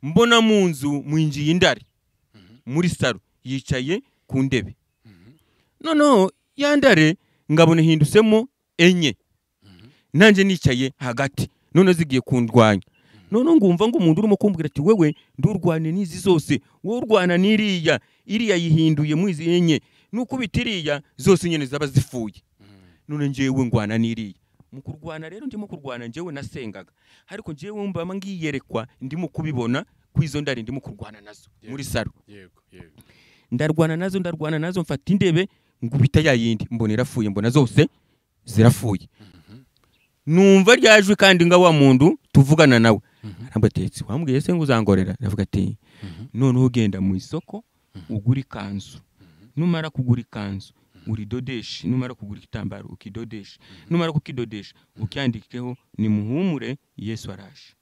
Mbona mu nzu mwinjiye indare muri saro yicaye ku ndebe. Noneho ya ndare ngabona ihindusemo enye, nanjye nicaye hagati, none zigiye kundwanya. None ngumva ngo umuntu urimo kumbwira ati wewe ndurwane n'izi zose, wowe urwana n'iriya, iriya yihinduye mu izi enye, nukubita iriya zose nyene zaba zifuye. None njyewe ngwana n'iriya. Mu kurwana rero ndimo kurwana njyewe nasengaga, ariko njyewe mba ngiyerekwa ndimo kubibona kwizo ndari ndimo kurwana nazo muri saro. Yego yego. Ndarwana nazo ndarwana nazo, mfata indebe ngubita ya yindi, mbona irafuye, mbona zose zirafuye. Numva ryajwi kandi nga wa muntu tuvugana nawe arambatetse, wambwiye se ngo uzangorera? Ndavuga ati noneho ugenda mu isoko ugura ikanzu, numara kugura ikanzu uridodeshe, numara kugura igitambaro ukidodeshe, numara kukidodesha ukyandikeho ni muhumure Yesu araje.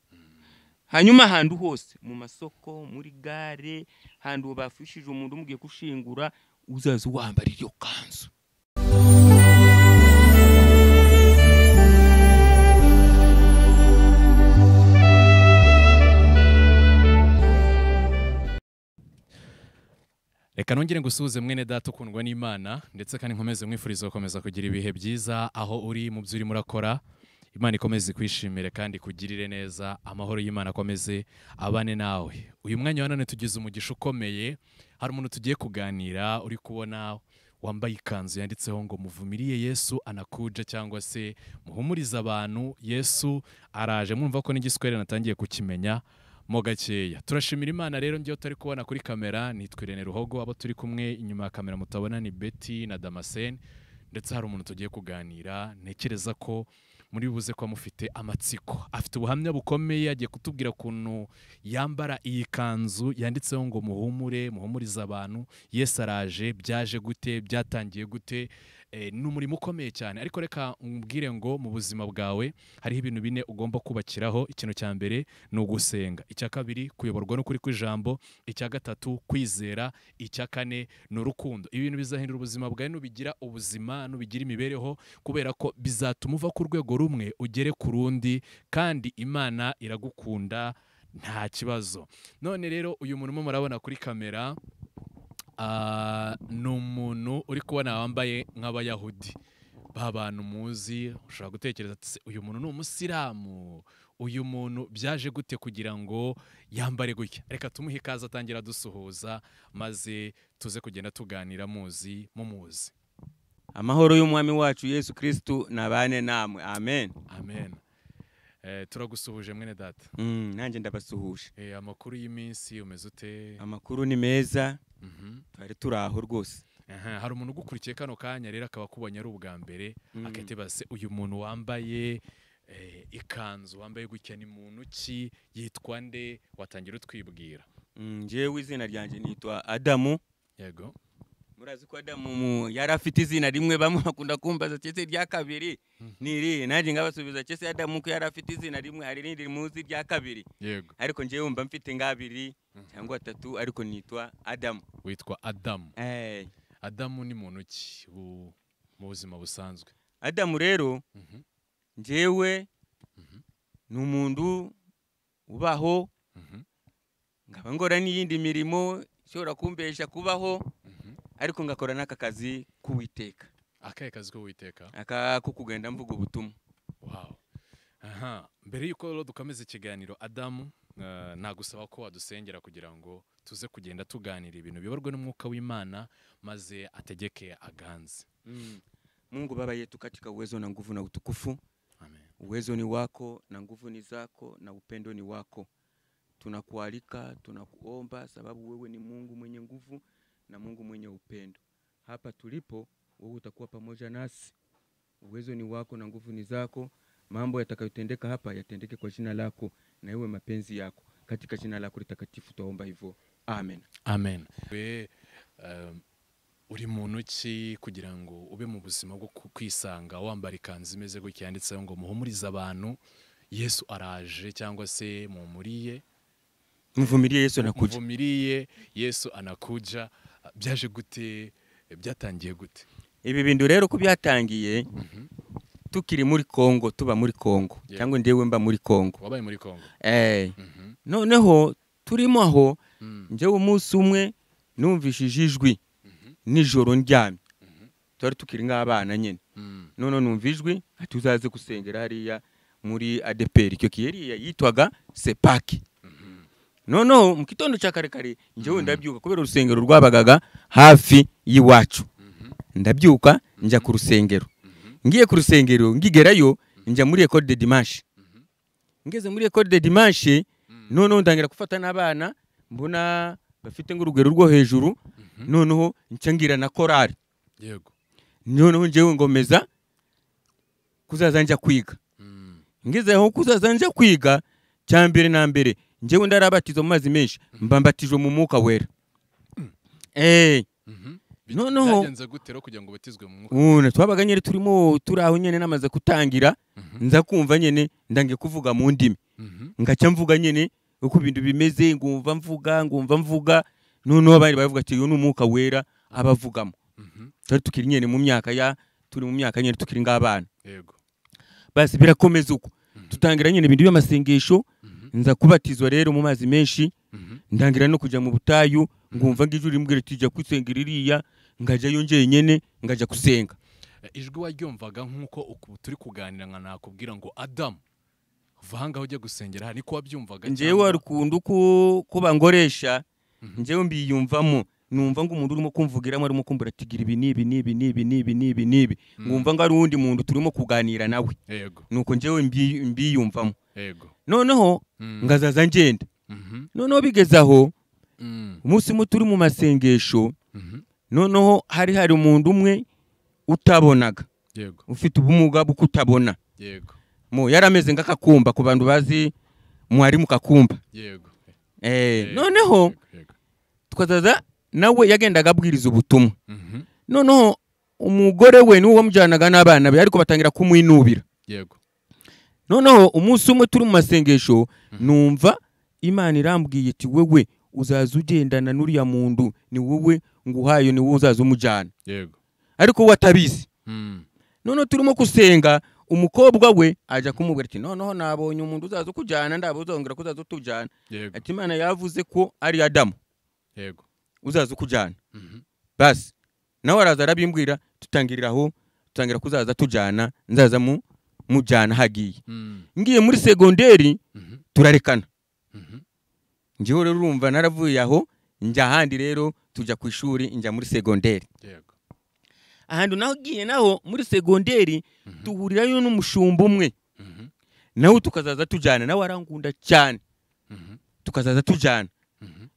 Hanyuma ahantu hose mu masoko, muri gare, hantu bafishije umuntu umugiye kushingura, uzaza wambara iyo kanzu. Reka nongere ngusuhuze mwene data ukundwa n'Imana, ndetse kandi nkomeze mwifuriza gukomeza kugira ibihe byiza aho uri mu byo urimo urakora. Imana ikomeze kwishimire kandi kugirire neza, amahoro y'Imana akomeze abane nawe. Uyu mwanya wa none tugize umugisha ukomeye, hari umuntu tugiye kuganira uri kubona wambaye ikanzu yanditseho ngo muvumiriye Yesu anakuja, cyangwa se muhumurize abantu Yesu araje. Mwumva ko n'igiswahili natangiye kukimenya mo gakeya. Turashimira Imana rero. Ngiyo turi kubona kuri kamera nitwa Irene Ruhogo, abo turi kumwe inyuma ya kamera mutabona ni Betty na Damascene, ndetse hari umuntu tugiye kuganira ntekereza ko muri buze ko mufite amatsiko. Afite ubuhamya bukomeye, agiye kutubwira kuntu yambara iyi kanzu yanditseho ngo muhumure, muhumurize abantu Yesu araje. Byaje gute? Byatangiye gute? Ni umurimo ukomeye cyane. Ariko reka umbwire ngo mu buzima bwawe hariho ibintu bine ugomba kubakiraho. Ikintu cya mbere ni ugusenga, icya kabiri kuyoborwa n'ukuri kw'ijambo, icya gatatu kwizera, icya kane ni urukundo. Ibi bintu bizahindura ubuzima bwawe nubigira ubuzima, nubigira imibereho, kubera ko bizatuma uva ku rwego rumwe ugere ku rundi, kandi Imana iragukunda nta kibazo. None rero uyu muntu murabona kuri kamera ni umuntu uri kubona wambaye nk'abayahudi, ba bantu muzi. Ushobora gutekereza ati uyu muntu ni umusilamu, uyu muntu byaje gute kugira ngo yambare gutya? Reka tumuhe ikaze atangira dusuhuza, maze tuze kugenda tuganira muzi mumuzi. Amahoro y'umwami wacu Yesu Kristo nabane namwe. Amen. Amen. Turagusuhuje mwene data. Nanjye ndabasuhuje. Amakuru y'iminsi umeze ute? Amakuru ni meza. Twari turaho rwose. Hari umuntu ugukurikiye kano kanya rero akaba akubonye ari ubwa mbere, akahita se uyu muntu wambaye ikanzu wambaye gutya ni muntu ki, yitwa nde? Watangira utwibwira. Njyewe izina ryanjye nitwa Adamu. Yego. Murazi ko Adamu yari afite izina rimwe, bamwe bakunda kumbaza cyese rya kabiri niri, nanjye ngabasubiza cyese Adamu ko yari afite izina rimwe, hari irindi muzi rya kabiri. Yego. Ariko njyewe mba mfite ngabiri cyangwa atatu, ariko nitwa Adamu. Witwa Adamu. Adamu ni muntu ki mu buzima busanzwe? Adamu rero njyewe ni umuntu ubaho, ngaba ngora n'iyindi mirimo ishobora kumbesha kubaho, ariko ngakora n'aka kazi k'Uwiteka. Akahe kazi k'Uwiteka? Aka ko kugenda mvuga ubutumwa. Wow. Aha, mbere yuko rero dukomeza ikiganiro Adamu, nagusaba ko wadusengera kugira ngo tuze kugenda tuganira ibintu biyoborwe n'umwuka w'Imana, maze ategeke aganze. Mungu Baba yetu katika uwezo na nguvu na utukufu. Amen. Uwezo ni wako na nguvu ni zako na upendo ni wako. Tunakualika, tunakuomba sababu wewe ni Mungu mwenye nguvu na Mungu mwenye upendo. Hapa tulipo wewe utakuwa pamoja nasi. Uwezo ni wako na nguvu ni zako. Mambo yatakayotendeka hapa yatendeke kwa jina lako na iwe mapenzi yako. Katika jina lako litakatifu tuomba hivyo. Amen. Amen. We uri muntu ki kugira ngo ube mu buzima bwo kwisanga wambara ikanzu imeze gutya yanditseho ngo muhumurize abantu Yesu araje, cyangwa se mumuriye muvumiriye Yesu anakuja. Muvumiriye Yesu anakuja. Byaje gute? Byatangiye gute? Ibi bintu rero ko byatangiye tukiri muri Kongo, tuba muri Kongo, cyangwa ndewe mba muri Kongo. Wabaye muri Kongo? Noneho Turimo aho njyewe umunsi umwe numvishije ijwi nijoro ndyamye, twari tukiri nk'abana nyine. None numva ijwi ati uzaze gusengera hariya muri ADPR, icyo kiyeriya yitwaga Sepaki. Noneho mu gitondo cya kare kare njyewe ndabyuka, kubera urusengero rwabagaga hafi y'iwacu. Ndabyuka njya ku rusengero. Ngiye ku rusengero ngigerayo njya muri Ecole de Dimanche. Ngeze muri Ecole de Dimanche noneho ndangira gufata n'abana mbona bafite ng'urugero rwo hejuru, noneho nca ngira na korali. Yego. Noneho njyewe ngomeza kuzaza njya kwiga. Ngeze aho kuzaza njya kwiga, cya mbere na mbere njyewe ndarabatizwa mu mazi menshi, mbambatijwe mu mwuka wera. Noneho byagenze gute rero kugira ngo ubatizwe mu mwuka? Twabaga nyine turimo turi aho nyine namaze kutangira, nza kumva nyine ndangiye kuvuga mu ndimi. Ngaca mvuga nyine uko ibintu bimeze, ngumva mvuga, noneho abandi bavuga ati uyu ni umwuka wera abavugamo. Twari tukiri nyine mu myaka ya turi mu myaka nyine tukiri ng'abana. Yego. Basi birakomeza uko. Tutangira nyine ibintu by'amasengesho, nza kubatizwa rero mu mazi menshi, ndangira no kujya mu butayu, ngumva ngijuri rimbwira ati jya kusengera iriya, ngajyayo njyenyene ngajya kusenga. Ijwi waryumvaga nkuko turi kuganira nka nakubwira ngo Adam uva ngaho ujye gusengera, niko wabyumvaga? Njyewe warukundu ko bangoresha, njyewe mbiyumvamo, numva ngo umuntu urimo kumvugiramo arimo kumbura ati gira ibi nibi nibi nibi nibi nibi nibi, ngumva ngo ari undi muntu turimo kuganira nawe. Yego. Nuko njyewe mbiyumvamo. Yego. Noneho ngazaza ngenda. Noneho bigeze aho umunsi umwe turi mu masengesho, noneho hari umuntu umwe utabonaga. Yego. Ufite ubumuga bwo kutabona. Yego. Mo yarameze ngakakumba ku bantu bazi mwarimu Kakumba. Yego. Noneho tukazaza nawe yagendaga abwiriza ubutumwa. Noneho umugore we niwe wamujyanaga n'abana be, ariko batangira kumwinubira. Yego. Noneho umunsi umwe turi mu masengesho, numva Imana irambwiye iti wewe uzaza ugendana n'uriya muntu, ni wowe nguhayo, ni wowe uzaza umujyana. Yego. Ariko we atabizi. Noneho turimo kusenga, umukobwa we aja kumubwira ati noneho nabonye umuntu uzaza kujyana, ndabo uzongera kuzaza utujyana. Ati Imana yavuze ko ari Adamu. Yego. Uzaza kujyana. Basi nawe araza arabimbwira, tutangirira aho, tutangira kuzaza tujyana, nzaza mujyana hagiye. Ngiye muri segonderi turarekana. Njyewe rero urumva naravuye aho njya ahandi rero tujya ku ishuri, njya muri segonderi. Yego. Ahantu naho giye naho muri segonderi tuhurirayo n'umushumba umwe. Nawe tukazaza tujyana, nawe arangunda cyane. Tukazaza tujyana.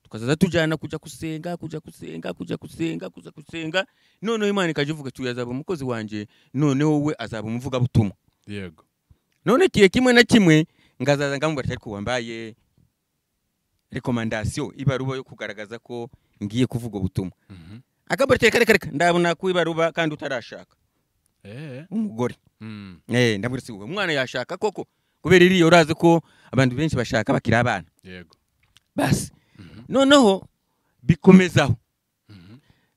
Tukazaza tujyana kujya kusenga, kujya kusenga, kujya kusenga, kujya kusenga. Noneho Imana ikaje ivuga ati azaba umukozi wanje, noneho we azaba umuvuga butumwa. Yego. None kiye kimwe na kimwe ngazaza ngamubwira ariko wambaye recommandation ibaruba yo kugaragaza ko ngiye kuvuga ubutumwa. Akabura reka reka reka ndabona ku ibaruba kandi utarashaka. Umugore. Ndabura si umwana yashaka koko kubera iriyo urazi ko abantu benshi bashaka bakira abana. Yego. Basi. Noneho bikomezaho.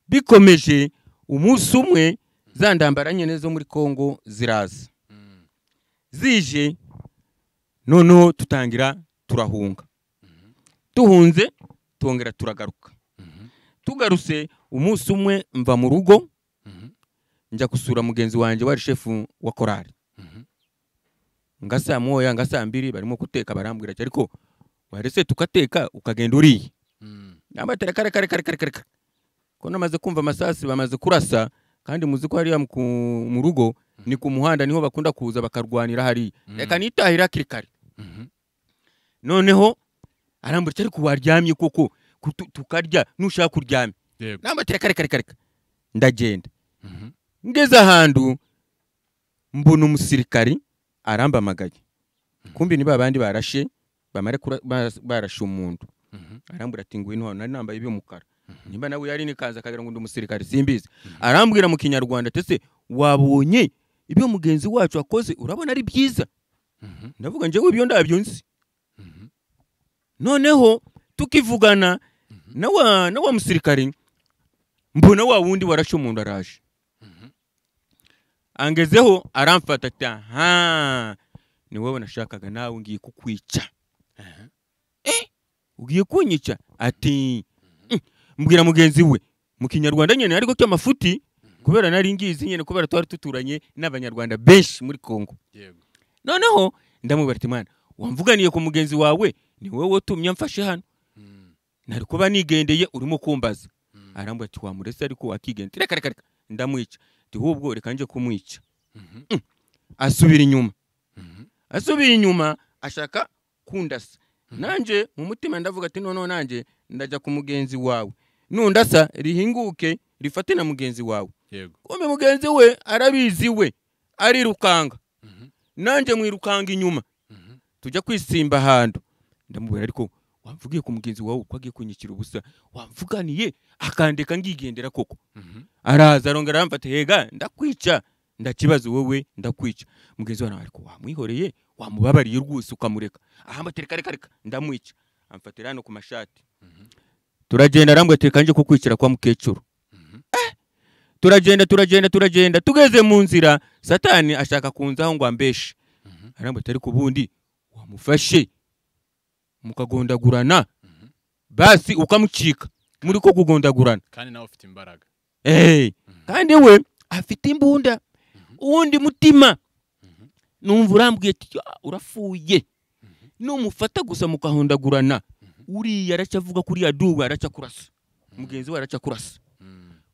Bikomeje umunsi umwe zandambara nyene zo muri Kongo ziraza. Zije noneho tutangira turahunga. Tuhunze tongera turagaruka. Tugaruse umunsi umwe mva mu rugo njya gusura mugenzi wanje wari shefu wa korali. Ngasa moya ngasa mbiri barimo kuteka, barambwira ati ariko warese tukateka ukagenda uriye. Nabatera kare kare kare kare kare. Ko namaze kumva amasasi bamaze kurasa, kandi muzi ko hariya mu rugo ni ku muhanda niho bakunda kuza bakarwanira hariya. Reka nitahira kirikare. Noneho arambwira ariko waryamye koko tukarya nushaka kuryamye. Nabatera kare kare kare. Ndagenda. Ngeze ahantu mbona umusirikari arambamagaye. Kumbi ni babandi barashe bamare barashe umuntu. Arambwira ati ngwino hano, nari nambaye iby'umukara. Nimba nawe yari nikaza akagira ngo ndi umusirikari simbizi. Arambwira mu Kinyarwanda ati se wabonye ibyo mugenzi wacu akoze, urabona ari byiza? Ndavuga njyewe ibyo ndabyo nzi. Noneho tukivugana na wa musirikari, mbona wa wundi warashe umuntu araje. Angezeho aramfata ati aha ni wowe nashakaga nawe ngiye kukwica. Ugiye kunyica? Ati mbwira mugenzi we mu Kinyarwanda nyene ariko cy'amafuti, kubera nari ngizi nyene, kubera twari tuturanye n'Abanyarwanda benshi muri Kongo. Yego. Noneho ndamubwira ati mwana, wamvuganiye ku mugenzi wawe, ni wowe watumye mfashe hano, nari kuba nigendeye urimo kumbaza. Arambwira ati wamurese ariko akigenda. Reka reka reka ndamwica. Ati hubwo reka nje kumwica. Asubira inyuma. Asubira inyuma ashaka kundasa. Nanje mu mutima ndavuga ati noneho nanje ndajya ku mugenzi wawe, nundasa rihinguke rifate na mugenzi wawe. Yego. Kumbe mugenzi we arabizi, we arirukanga, nanje mwirukanga inyuma, tujya kwisimba ahantu. Ndamubwira ariko wamvugiye ku mugenzi wawe uko agiye kunyikira ubusa, wamvuganiye akandeka ngigendera koko. Araza arongera aramfata, hega ndakwica, ndakibazo wowe ndakwica. Mugenzi wawe ariko wamwihoreye, wamubabariye rwose ukamureka. Ahamba reka reka reka ndamwica. Amfatira hano ku mashati. Turagenda, arambwira ati reka nje kukwicira kwa mukecuru. Turagenda turagenda turagenda, tugeze mu nzira Satani ashaka kunzaho ngo ambeshe. Arambwira ati ariko ubundi wamufashe mukagondagurana, basi ukamucika muri ko kugondagurana, kandi nawe ufite imbaraga. Kandi we afite imbunda. Uwundi mutima numva urambwiye ati urafuye, numufata gusa mukahondagurana, uriya aracyavuga kuri aduwe, aracya kurasa mugenzi we, aracya kurasa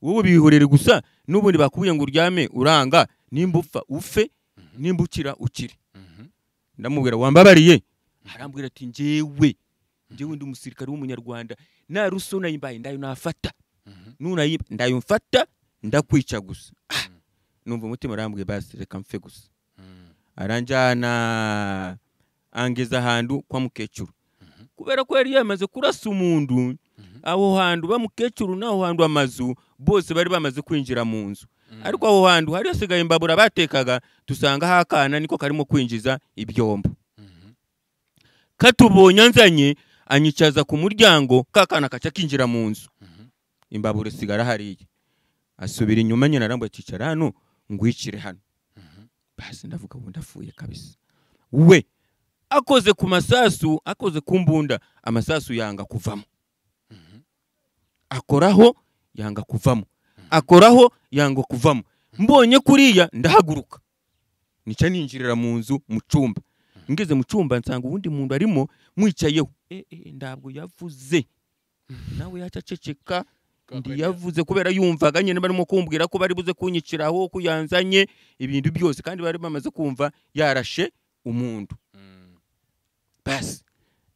wowe bihorere gusa. N'ubundi bakubuye ngo uryame uranga, nimba upfa ufe, nimba ukira ukire. Ndamubwira wambabariye? Arambwira ati njyewe ndi umusirikare w'Umunyarwanda, na ruso nayimbaye ndayo nafata, nunayimba ndayo mfata, ndakwica gusa. Numva umutima arambwiye basi reka mfe gusa. Aranjana angeza ahantu kwa mukecuru, kubera ko yari yamaze kurasa umuntu aho hantu ba mukecuru naho hantu amazu bose bari bamaze kwinjira mu nzu. Ariko aho hantu hari hasigaye imbabura batekaga, tusanga hakana niko karimo kwinjiza ibyombo. Katubonye nzanye anyicaza ku muryango, kakana kaca kinjira mu nzu, imbabura isigara hariya. Asubira inyuma nyina arambwira ati icara hano ngwicire hano. Basi ndavuga ubu ndafuye kabisa. We akoze ku masasu, akoze ku mbunda, amasasu yanga kuvamo. Akoraho yanga kuvamo, akoraho yanga kuvamo. Mbonye kuriya ndahaguruka, nica ninjirira mu nzu mu cyumba. Ngeze mu cyumba nsanga ubundi muntu arimo mwicayeho. Ndabwo yavuze nawe yacaceceka, ndiyavuze kubera yumvaga nyine barimo kumbwira ko bari buze kunyiciraho kuyanzanye ibintu byose, kandi bari bamaze kumva yarashe umuntu. Basi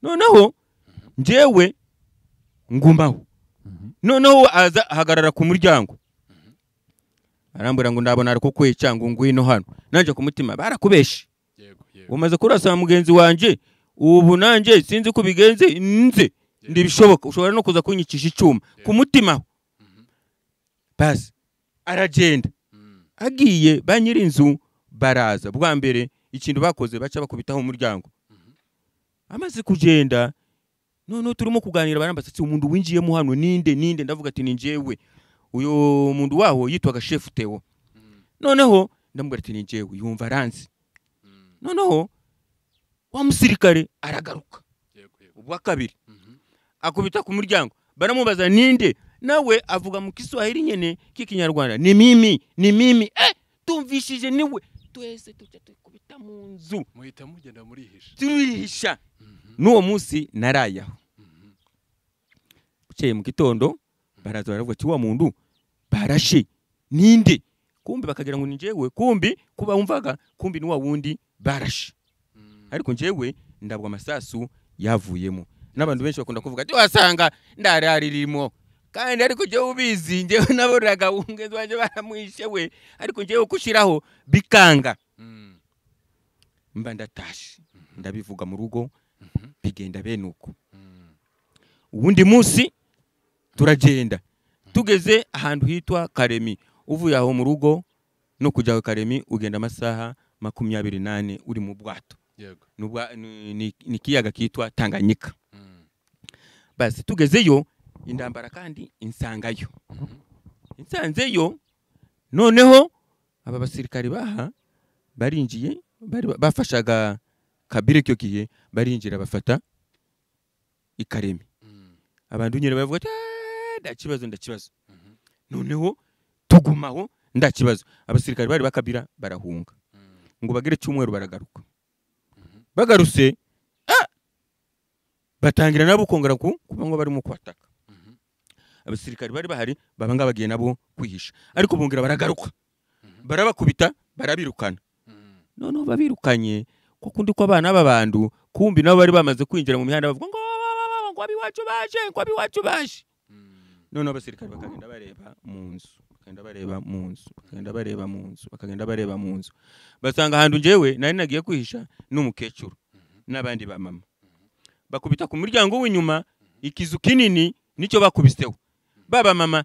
noneho njyewe ngumaho. Noneho aza ahagarara ku muryango, arambwira ngo ndabona ariko kwica ngo ngwino hano. Nanje ku mutima barakubeshe, umaze kurasa mugenzi wanje, ubu nanje sinzi ko bigenze nze ndibishoboka, ushobora no kuza kunyicisha icyuma ku mutima. Basi aragenda. Agiye ba nyirinzu baraza. Bwa mbere ikintu bakoze baca bakubitaho umuryango. Amaze kugenda noneho turimo kuganira, barambaza ati umuntu winjiyemo hano ninde ninde? Ndavuga ati ni njyewe. Uyu muntu waho yitwaga Chef Theo. Noneho ndamubwira ati ni njyewe, yumva aranzi. Noneho wa musirikare aragaruka ubwa kabiri, akubita ku muryango, baramubaza ninde, nawe avuga mu Kiswahili nyene k'ikinyarwanda, ni mimi ni mimi. Tumvishije niwe, twese tujya tukubita mu nzu, muhita mugenda murihisha, turihisha. N'uwo munsi narayaho. Bukeye mu gitondo baraza baravuga ati wa muntu barashe ninde? Kumbi bakagira ngo ni njyewe, kumbi kuba wumvaga kumbi ni wa wundi barashe. Ariko njyewe ndabwa amasasu yavuyemo. N'abantu benshi bakunda kuvuga ati wasanga ndararirimo, kandi ariko njyewe ubizi, njyewe naboraga umugenzi wanje baramwishe we, ariko njyewe kushiraho bikanga. Mba ndatashe ndabivuga mu rugo, bigenda bene uko. Uwundi munsi turagenda, tugeze ahantu hitwa Karemi. Uvuye aho mu rugo no kujya Karemi ugenda amasaha 24 uri mu bwato. Yego. Ni kiyaga kitwa Tanganyika. Basi tugezeyo indambara kandi insangayo. Insanzeyo noneho aba basirikari baha barinjiye, bari bafashaga Kabila icyo gihe, barinjira bafata Ikaremi. Abantu nyine bavuga ati ndakibazo ndakibazo. Noneho tugumaho ndakibazo. Abasirikare bari bakabira barahunga. Ngo bagere cyumweru baragaruka. Bagaruse batangira nabo kongera kuba ngo barimo kwataka. Abasirikare bari bahari babanga bagiye nabo kwihisha. Ariko bongera baragaruka. Barabakubita barabirukana. Noneho babirukanye kuko ndi ko abana b'abantu kumbi nabo bari bamaze kwinjira mu mihanda bavuga ngo ngo abiwacu baje, ngo abiwacu baje. Noneho abasirikare bakagenda bareba mu nzu, bakagenda bareba mu nzu, bakagenda bareba mu nzu, bakagenda bareba mu nzu. Basanga ahantu njyewe nari nagiye kwihisha n'umukecuru n'abandi ba mama. Bakubita ku muryango w'inyuma ikizu kinini nicyo bakubiseho. Baba mama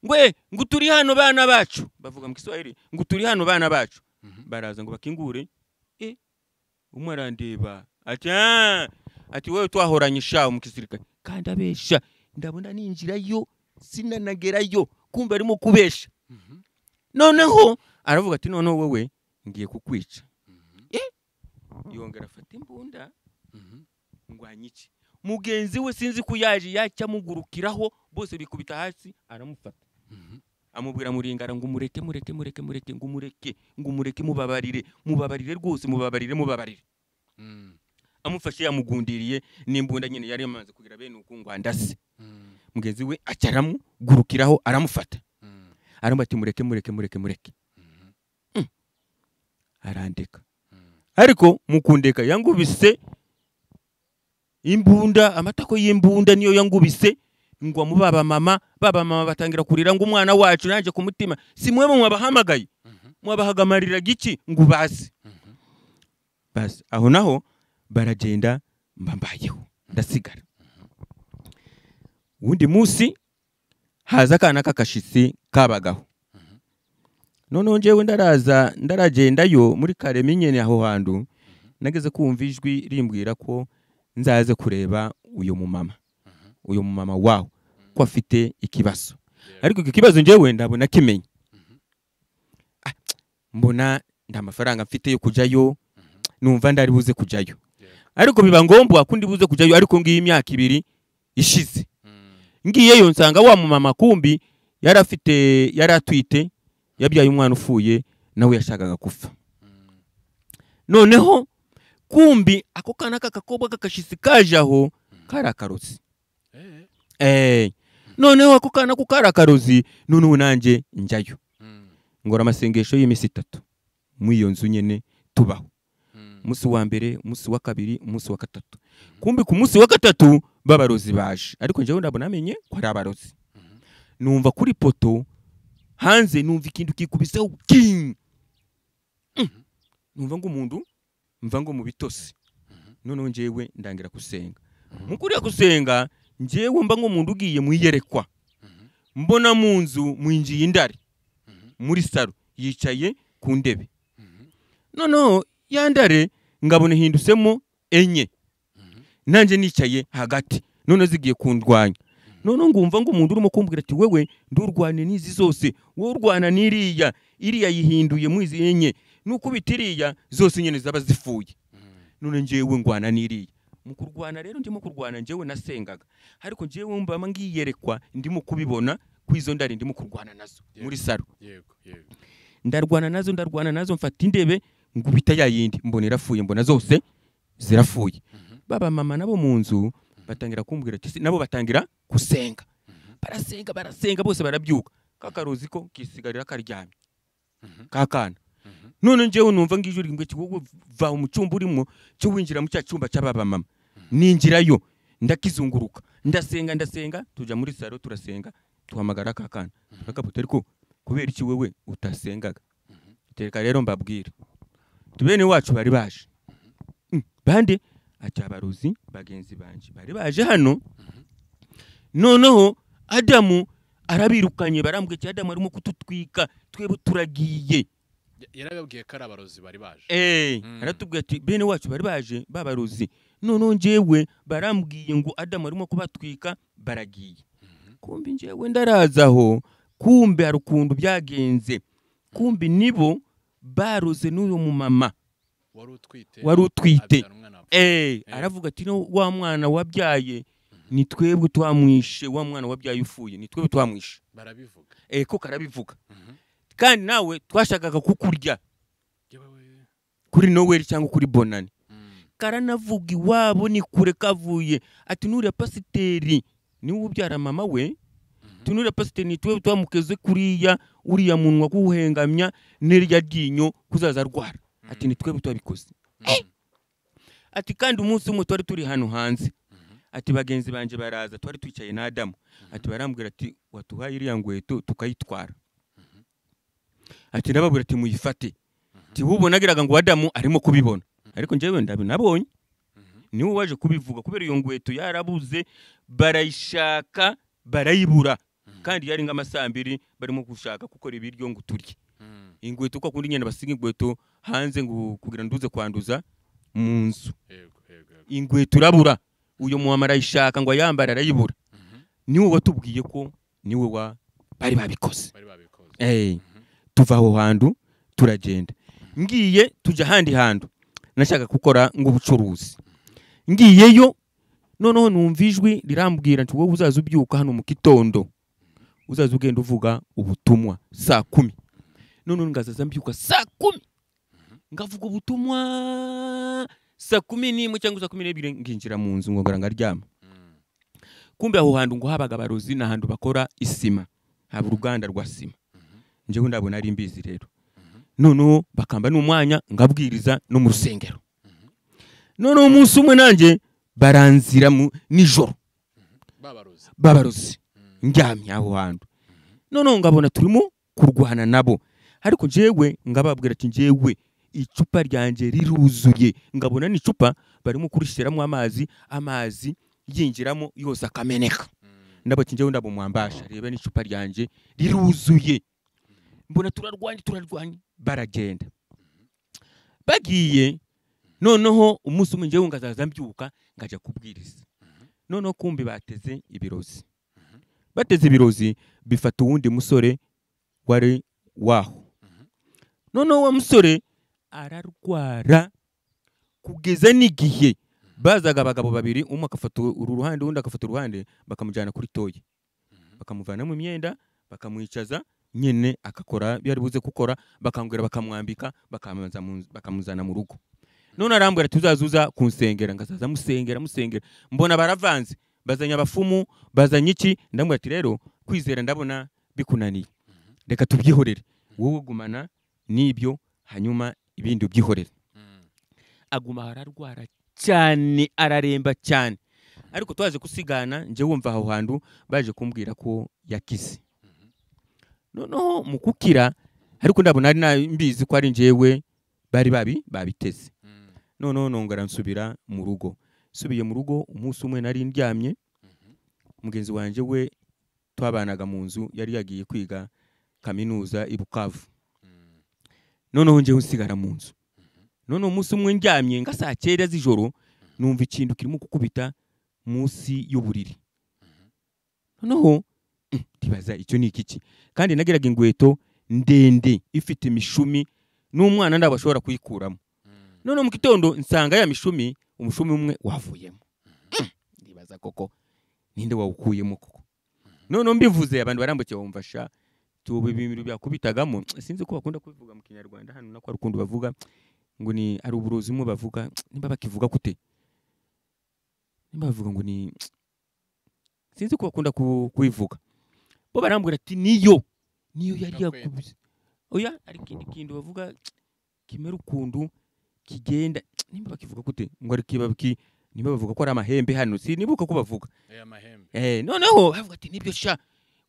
ngwe ngo turi hano bana bacu, bavuga mu Kiswahili ngo turi hano bana bacu. Baraza ngo bakingure, umwe arandeba ati ati wewe twahoranye sha mu kisirikare, kandi abesha ndabona ninjirayo sinanagerayo, kumbe arimo kubesha. Noneho aravuga ati noneho wewe ngiye kukwica. Yongera afata imbunda ngo anyice. Mugenzi we sinzi kuyaje yacya mugurukiraho bose bikubita hasi aramufata. Amubwira muringara ngo mureke mureke mureke mureke ngo mureke ngo mureke mubabarire mubabarire rwose mubabarire mubabarire. Amufashe yamugundiriye n'imbunda nyine yari yamaze kugira bene uko andase. Mugenzi we acyaramu gurukiraho aramufata. Aramubati mureke mureke mureke mureke. Arandeka. Ariko mukundeka yangubise imbunda, amatako y'imbunda niyo yangubise ngwa mu baba mama, baba mama batangira kurira ngo umwana wacu naje kumutima si mwe mwabahamagaye mwabahagamarira giki ngo bazi. Basi aho naho baragenda mbambayeho ndasigara. Wundi musi haza akana kakashitsi kabagaho. Noneho njyewe ndaraza ndaragendayo muri Karemi nyene aho hantu nageze kumva ijwi rimbwira ko nzaze kureba uyu mumama. Uyu mumama waho ko afite ikibazo. Ariko iki kibazo njyewe ndabona kimenye. Mbona nda mafaranga mfite yo kujayo, numva ndari buze kujayo. Ariko biba ngombwa kundi buze kujayo, ariko ngiye imyaka ibiri ishize. Ngiyeyo nsanga wa mumama kumbi yarafite yaratwite yabyaye umwana ufuye nawe yashakaga kufa. Noneho kumbi ako kana kakakobwa kakashitsi kajaho karakarotsi. Noneho ako kana kukarakarozi noneho nanje njayo. Ngora amasengesho y'imisi itatu muri iyo nzu nyene tubaho. Musi wa mbere, musi wa kabiri, musi wa gatatu. Kumbi ku musi wa gatatu babarozi baje. Ariko njewe ndabona amenye ko ari abarozi. Numva kuri poto hanze numva ikintu kikubiseho king. Numva ngo umuntu mva ngo mu bitose. Noneho njewe ndangira kusenga. Mukuriya kusenga njewe mba ngo umuntu ugiye muyiyerekwa. Mbona mu nzu mwinjiye indare. Muri saro yicaye ku ndebe. Noneho yandare ngabona hindusemo enye. Nanje nicaye hagati. None zigiye kundwanya. None ngumva ngo umuntu urimo kumbwira ati wewe ndurwane nizi zose, wowe urwana niriya, iriya yihinduye mwizi enye, nuko bitiriya zose nyene zaba zifuye. None njewe ngwana niriya. Mu kurwana rero ndimo kurwana njewe nasengaga. Ariko njewe mba ngiyerekwa ndimo kubibona kwizo ndari ndimo kurwana nazo muri saro. Yego yego. Ndarwana nazo ndarwana nazo mfata indebe ngubita yayindi mbona irafuye mbona zose zirafuye. Baba mama nabo mu nzu batangira kumbwira ati nabo batangira kusenga. Barasenga barasenga bose barabyuka. Kakarozi ko kisigarira karyamye. Kakana. None njewe numva ngijuri ngwe kigogo va mu cyumba urimo cyo winjira mu cyumba cy'ababa mama. Ninjirayo ndakizunguruka. Ndasenga ndasenga tuja muri saro turasenga tuhamagara kakana. Kakabuta ariko kubera iki wewe utasengaga? Tereka rero mbabwira. Tubene wacu bari baje. Bande acabaruzi bagenzi banje bari baje hano. Noneho Adamu arabirukanye barambwe cya Adamu arimo kututwika twebwe turagiye. Yarababwiye ko arabarozi bari baje. Aratubwiye ati bene wacu bari baje babarozi. Noneho njewe barambwiye ngo Adamu arimo kubatwika baragiye. Kumbi njewe ndarazaho kumbe arukundu byagenze. Kumbi nibo baroze n'uyo mumama wari utwite. Aravuga ati no wa mwana wabyaye Ni twebwe twamwishe wa mwana wabyaye ufuye, ni twebwe twamwishe. Barabivuga. Ko karabivuga. Kandi nawe twashakaga kukurya kuri Noel cyangwa kuri Bonani. Karanavuga iwabo ni kure kavuye, ati nuriya pasiteri niwe ubyara mama we, tunuriya pasiteri ni twebwe twamukeze kuriya uriya munwa kuwuhengamya n'irya ryinyo kuzaza arwara, ati ni twebwe twabikoze. Ati kandi umunsi umwe twari turi hano hanze, ati bagenzi banje baraza, twari twicaye na Adamu, ati barambwira ati watuhaye iriya ngweto tukayitwara. Ati ndababwira ati muyifate. Ati ubonagiraga ngo Adamu arimo kubibona, ariko njyewe ndabinabonye niwe waje kubivuga, kubera iyo ngweto yarabuze barayishaka barayibura, kandi yari nk'amasambiri barimo gushaka gukora ibiryo ngo turye. Ingweto kwa kundi nyene basiga ingweto hanze ngo kugira nduze kwanduza mu nzu. Ingweto urabura, uyo muamara ayishaka ngo ayambara arayibura. Niwe watubwiye ko niwe wa bari babikoze. Tuva aho hantu turagenda. Ngiye tujya handi hantu nashaka gukora ngo ubucuruzi. Ngiyeyo noneho numva ijwi rirambwira nti wowe uzaza ubyuka hano mu kitondo, uzaza ugenda uvuga ubutumwa saa 10. Noneho ngazaza mbyuka saa 10 ngavuga ubutumwa saa 11 cyangwa saa 12 nginjira mu nzu ngo ngaryama. Kumbe aho hantu ngo habaga abarozi n'ahantu bakora isima, haba uruganda rwa sima. Njyewe ndabona ari mbizi rero. Noneho bakamba n'umwanya ngabwiriza no mu rusengero. Noneho umunsi umwe nanjye baranzira mu nijoro babarozi ndyamye aho hantu. Noneho ngabona turimo kurwana nabo, ariko njyewe ngababwira ati njyewe icupa ryanjye riruzuye. Ngabona n'icupa barimo kurishiramo amazi, amazi yinjiramo yose akameneka. Ndabati njyewe ndabumwambasha, reba n'icupa ryanjye riruzuye. Mbona turarwanye baragenda. Bagiye noneho umunsi umwe njyewe ngazaza mbyuka ngajya kubwiriza. Noneho kumbi bateze ibirozi. Bateze ibirozi bifata uwundi musore wari waho. Noneho wa musore ararwara kugeza n'igihe bazaga abagabo babiri, umwe akafata uru ruhande undi akafata uruhande, bakamujyana kuri toyi, bakamuvanamo imyenda, bakamwicaza nyene akakora byari buze gukora, bakangwira bakamwambika, bakamuzana mu rugo. None arambwira tuzazuza kunsengera, ngazaza musengera mbona baravanze, bazanye abafumu, bazanye iki. Ndamubwira ati rero kwizera ndabona bikunaniye, reka tubyihorere, wowe gumana nibyo hanyuma ibindi ubyihorere. Aguma ararwara cyane, araremba cyane, ariko twaje kusigana nje wumva aho hantu baje kumbwira ko yakize. Noneho mukukira, ariko ndabona ari mbizi ko ari njyewe bari babiteze. Noneho nongera nsubira mu rugo. Subiye mu rugo umunsi umwe nari ndyamye, mugenzi wanje we twabanaga mu nzu yari yagiye kwiga kaminuza i Bukavu. Noneho nje nsigara mu nzu. Noneho umunsi umwe ndyamye nga saa 9 z'ijoro numva ikintu kirimo kukubita munsi y'uburiri. Noneho ndibaza icyo ni iki, kandi nageraga ingweto ndende ifite imishumi n'umwana ndabashobora kuyikuramo. Noneho mu gitondo nsanga ya mishumi, umushumi umwe wavuyemo. Ndibaza koko ninde wawukuyemo koko. Noneho mbivuze abantu barambukiye bumva tubu ibintu byakubitagamo, sinzi ko bakunda kubivuga mu Kinyarwanda hano nako arukundo bavuga ngo ni ari uburozi umwe bavuga, nimba bakivuga kute, nimba bavuga ngo ni sinzi ko bakunda kubivuga. Bo barambwira ati niyo yari yakubise. Oya ari kindi kintu bavuga kimera ukundu kigenda, nimba bakivuga kute ngo ari kibabki, nimba bavuga ko ari amahembe hano sinibuka ko bavuga amahembe. Noneho bavuga ati nibyo sha,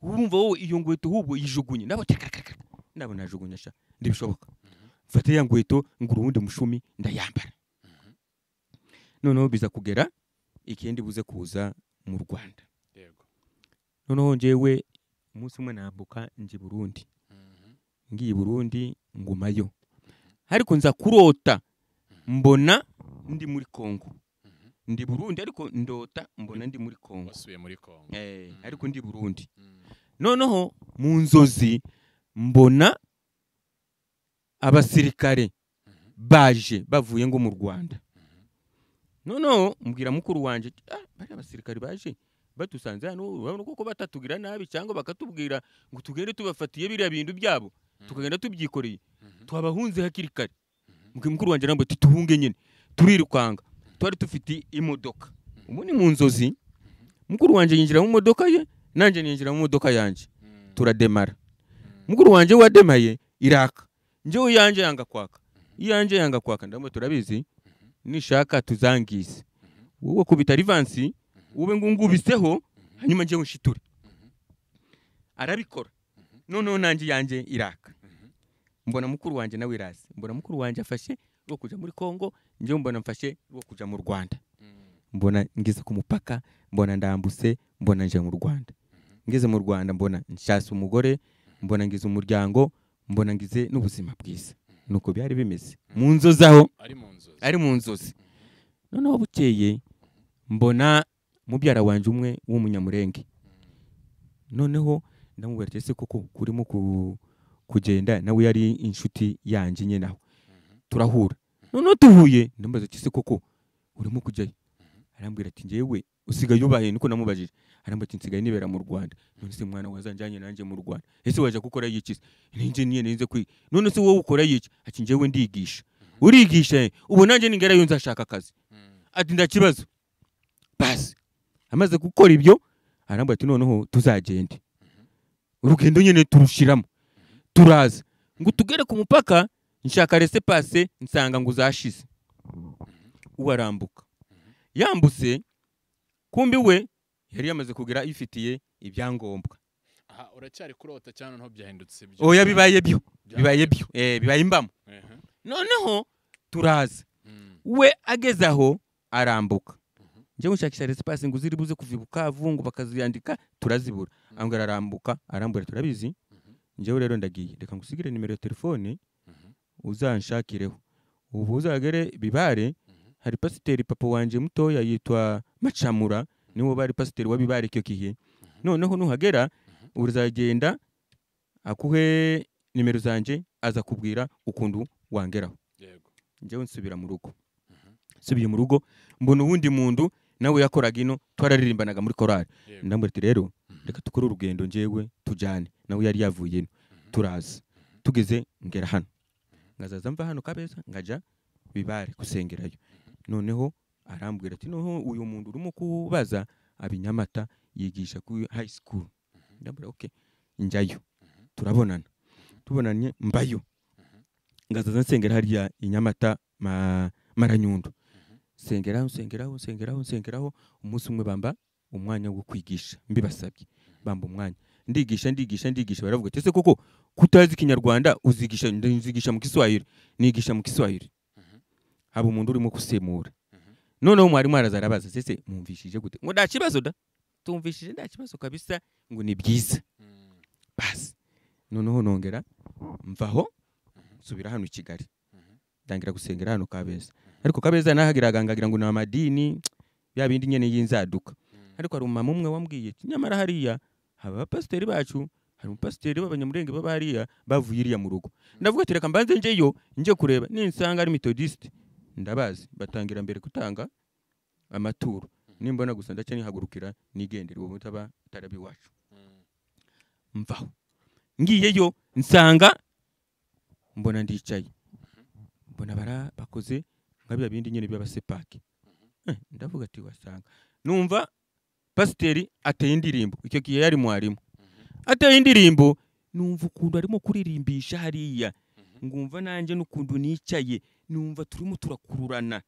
urumva wowe iyo ngweto hubwo yijugunye. Ndabona najugunya sha, ndibishoboka. Mfate ya ngweto ngura uwundi mushumi ndayambara. Noneho biza kugera ikindi buze kuza mu Rwanda. Yego. Noneho njyewe umunsi umwe nambuka nje Burundi. Ngiye Burundi ngumayo. Ariko nza kurota mbona ndi muri Kongo. Ndi Burundi ariko ndota mbona ndi muri Kongo. Wasubiye muri Kongo. Ariko ndi Burundi. Noneho mu nzozi mbona abasirikare baje bavuye ngo mu Rwanda. Noneho mbwira mukuru wanje, bari abasirikare baje Batusanze hano urabona koko batatugira nabi cyangwa bakatubwira ngo tugende tubafatiye biriya bintu byabo, tukagenda tubyikoreye, twabahunze hakiri kare. Mukuru wanjye arambwira ati tuhunge nyine, turirukanga. Twari dufite imodoka. Ubu ni mu nzozi. Mukuru wanjye yinjira mu modoka ye, nanjye ninjira mu modoka yanjye, turademara. Mukuru wanjye wademaye iraka, njyewe yanjye yanga kwaka, iyanjye yanga kwaka. Ndamwe turabizi, nishaka tuzangize, wowe kubita rivansi ube ngungubiseho, hanyuma njyewe nshiture. Arabikora. Noneho nanjye yanjye iraka, mbona mukuru wanjye nawe irazi, mbona mukuru wanjye afashe rwo kuja muri Kongo, njyewe mbona mfashe rwo kuja mu Rwanda. Mbona ngeze ku mupaka, mbona ndambuse, mbona nje mu Rwanda. Ngeze mu Rwanda mbona nshase umugore, mbona ngize umuryango, mbona ngize n'ubuzima bwiza. Nuko byari bimeze mu nzozi aho, ari mu nzozi. Noneho bukeye mbona mubyara wanje umwe w'umunyamurenge. Noneho ndamubwira ati ese koko kurimo kugenda, nawe yari inshuti yanjye nyine aho turahura. Noneho tuhuye ndambaza ati ese koko urimo kujyayo? Arambwira ati njyewe usigaye ubaye, niko namubajije. Arambwira ati nsigaye nibera mu Rwanda. None se mwana wazanjanye nanjye mu Rwanda, ese waje gukora iki? Ninjye niye ninze kwiga. None se wowe ukora iki? Ati njyewe ndigisha. Urigisha? Ubu nanjye ningerayo nzashaka akazi. Ati ndakibazo. Basi amaze gukora ibyo arambwira ati noneho tuzagende. Urugendo nyine turushiramo, turaza ngo tugere ku mupaka, nshaka rese passe nsanga ngo zashize. Uwarambuka yambutse, kumbi we yari yamaze kugira ifitiye ibyangombwa. Aha uracyari kurota cyane nho byahindutse byo? Oya bibaye byo, bibaye byo, bibaye imbamo. Noneho turaza, we ageze aho arambuka. Njye nshakisha rese passe ngo ziri buze kuva Bukavu ngo bakaziyandika, turazibura. Ambwira arambuka, arambwira turabizi. Njyewe rero ndagiye, reka ngusigire nimero ya telefone uzanshakireho. Ubu uzagere Bibare, hari pasiteri papa wanje mutoya yitwa Macamura, niwe bari pasiteri wa Bibare icyo gihe. Noneho nuhagera uzagenda akuhe nimero zanje, aza kubwira ukuntu wangeraho. Yego. Njyewe nsubira mu rugo. Nsubiye mu rugo mbona uwundi muntu nawe yakoraga ino, twararirimbanaga muri korali. Ndambwira ati rero reka tukore urugendo njyewe tujyane, nawe yari yavuye ino. Turaza tugeze ngera hano, ngazaza mva hano Kabeza ngaja Bibare gusengerayo. Noneho arambwira ati noneho uyu muntu urimo kubaza abinyamata yigisha ku high school. Ndambwira okay, njyayo. Turabonana, tubonanye mbayo, ngazaza nsengera hariya inyamata Maranyundo. Sengeraho nsengeraho nsengeraho nsengeraho. Umunsi umwe bamba umwanya wo kwigisha, mbibasabye bamba umwanya, ndigisha ndigisha ndigisha. Baravuga ati ese koko kutazi Kinyarwanda uzigisha? Nzigisha mu Kiswahili, nigisha mu Kiswahili. Haba umuntu urimo kusemura. Noneho mwarimu araza arabaza, sese mwumvishije gute? Ngo nta kibazo da, tumvishije nta kibazo kabisa, ngo ni byiza. Basi noneho nongera mvaho nsubira hano i Kigali, ndangira gusengera hano Kabeza. Ariko Kabeza nahagiraga ngagira ngo ni amadini ya bindi nyene y'inzaduka. Ariko hari umumama umwe wambwiye ati nyamara hariya haba abapasiteri bacu, hari umupasiteri b'abanyamurenge baba hariya bavuye iriya mu rugo. Ndavuga ati reka mbanze njeyo nje kureba, ninsanga ari methodiste ndabazi batangira mbere gutanga amaturo, nimbona gusa ndaca nihagurukira nigendera, uwo mutaba tarabi wacu. Mvaho ngiyeyo nsanga mbona ndicaye, mbona bara bakoze nka bya bindi nyene by'abasepaki. Ndavuga ati wasanga numva pasiteri ateye indirimbo, icyo gihe yari mwarimu, ateye indirimbo, numva ukuntu arimo kuririmbisha hariya, ngumva nanjye n'ukuntu nicaye, numva turimo turakururana,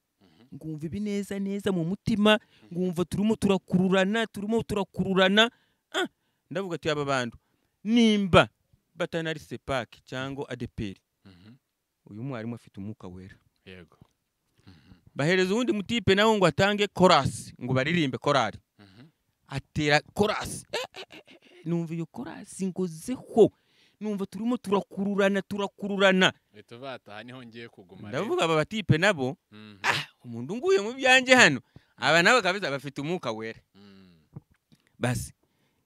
ngumva ibineza neza mu mutima, ngumva turimo turakururana, turimo turakururana. Ndavuga ati aba bantu nimba batanari sepaki cyangwa ADPR, uyu mwarimu afite umwuka wera. Yego. Bahereza uwundi mutipe nawe ngo atange chorus, ngo baririmbe korali. Atera chorus. Numva iyo chorus ngozeho, numva turimo turakururana turakururana. Etuvata niho ngiye kuguma. Ndavuga aba batipe nabo, umuntu nguye mu byanje hano, aba nabo kabisa bafite umwuka wera. Basi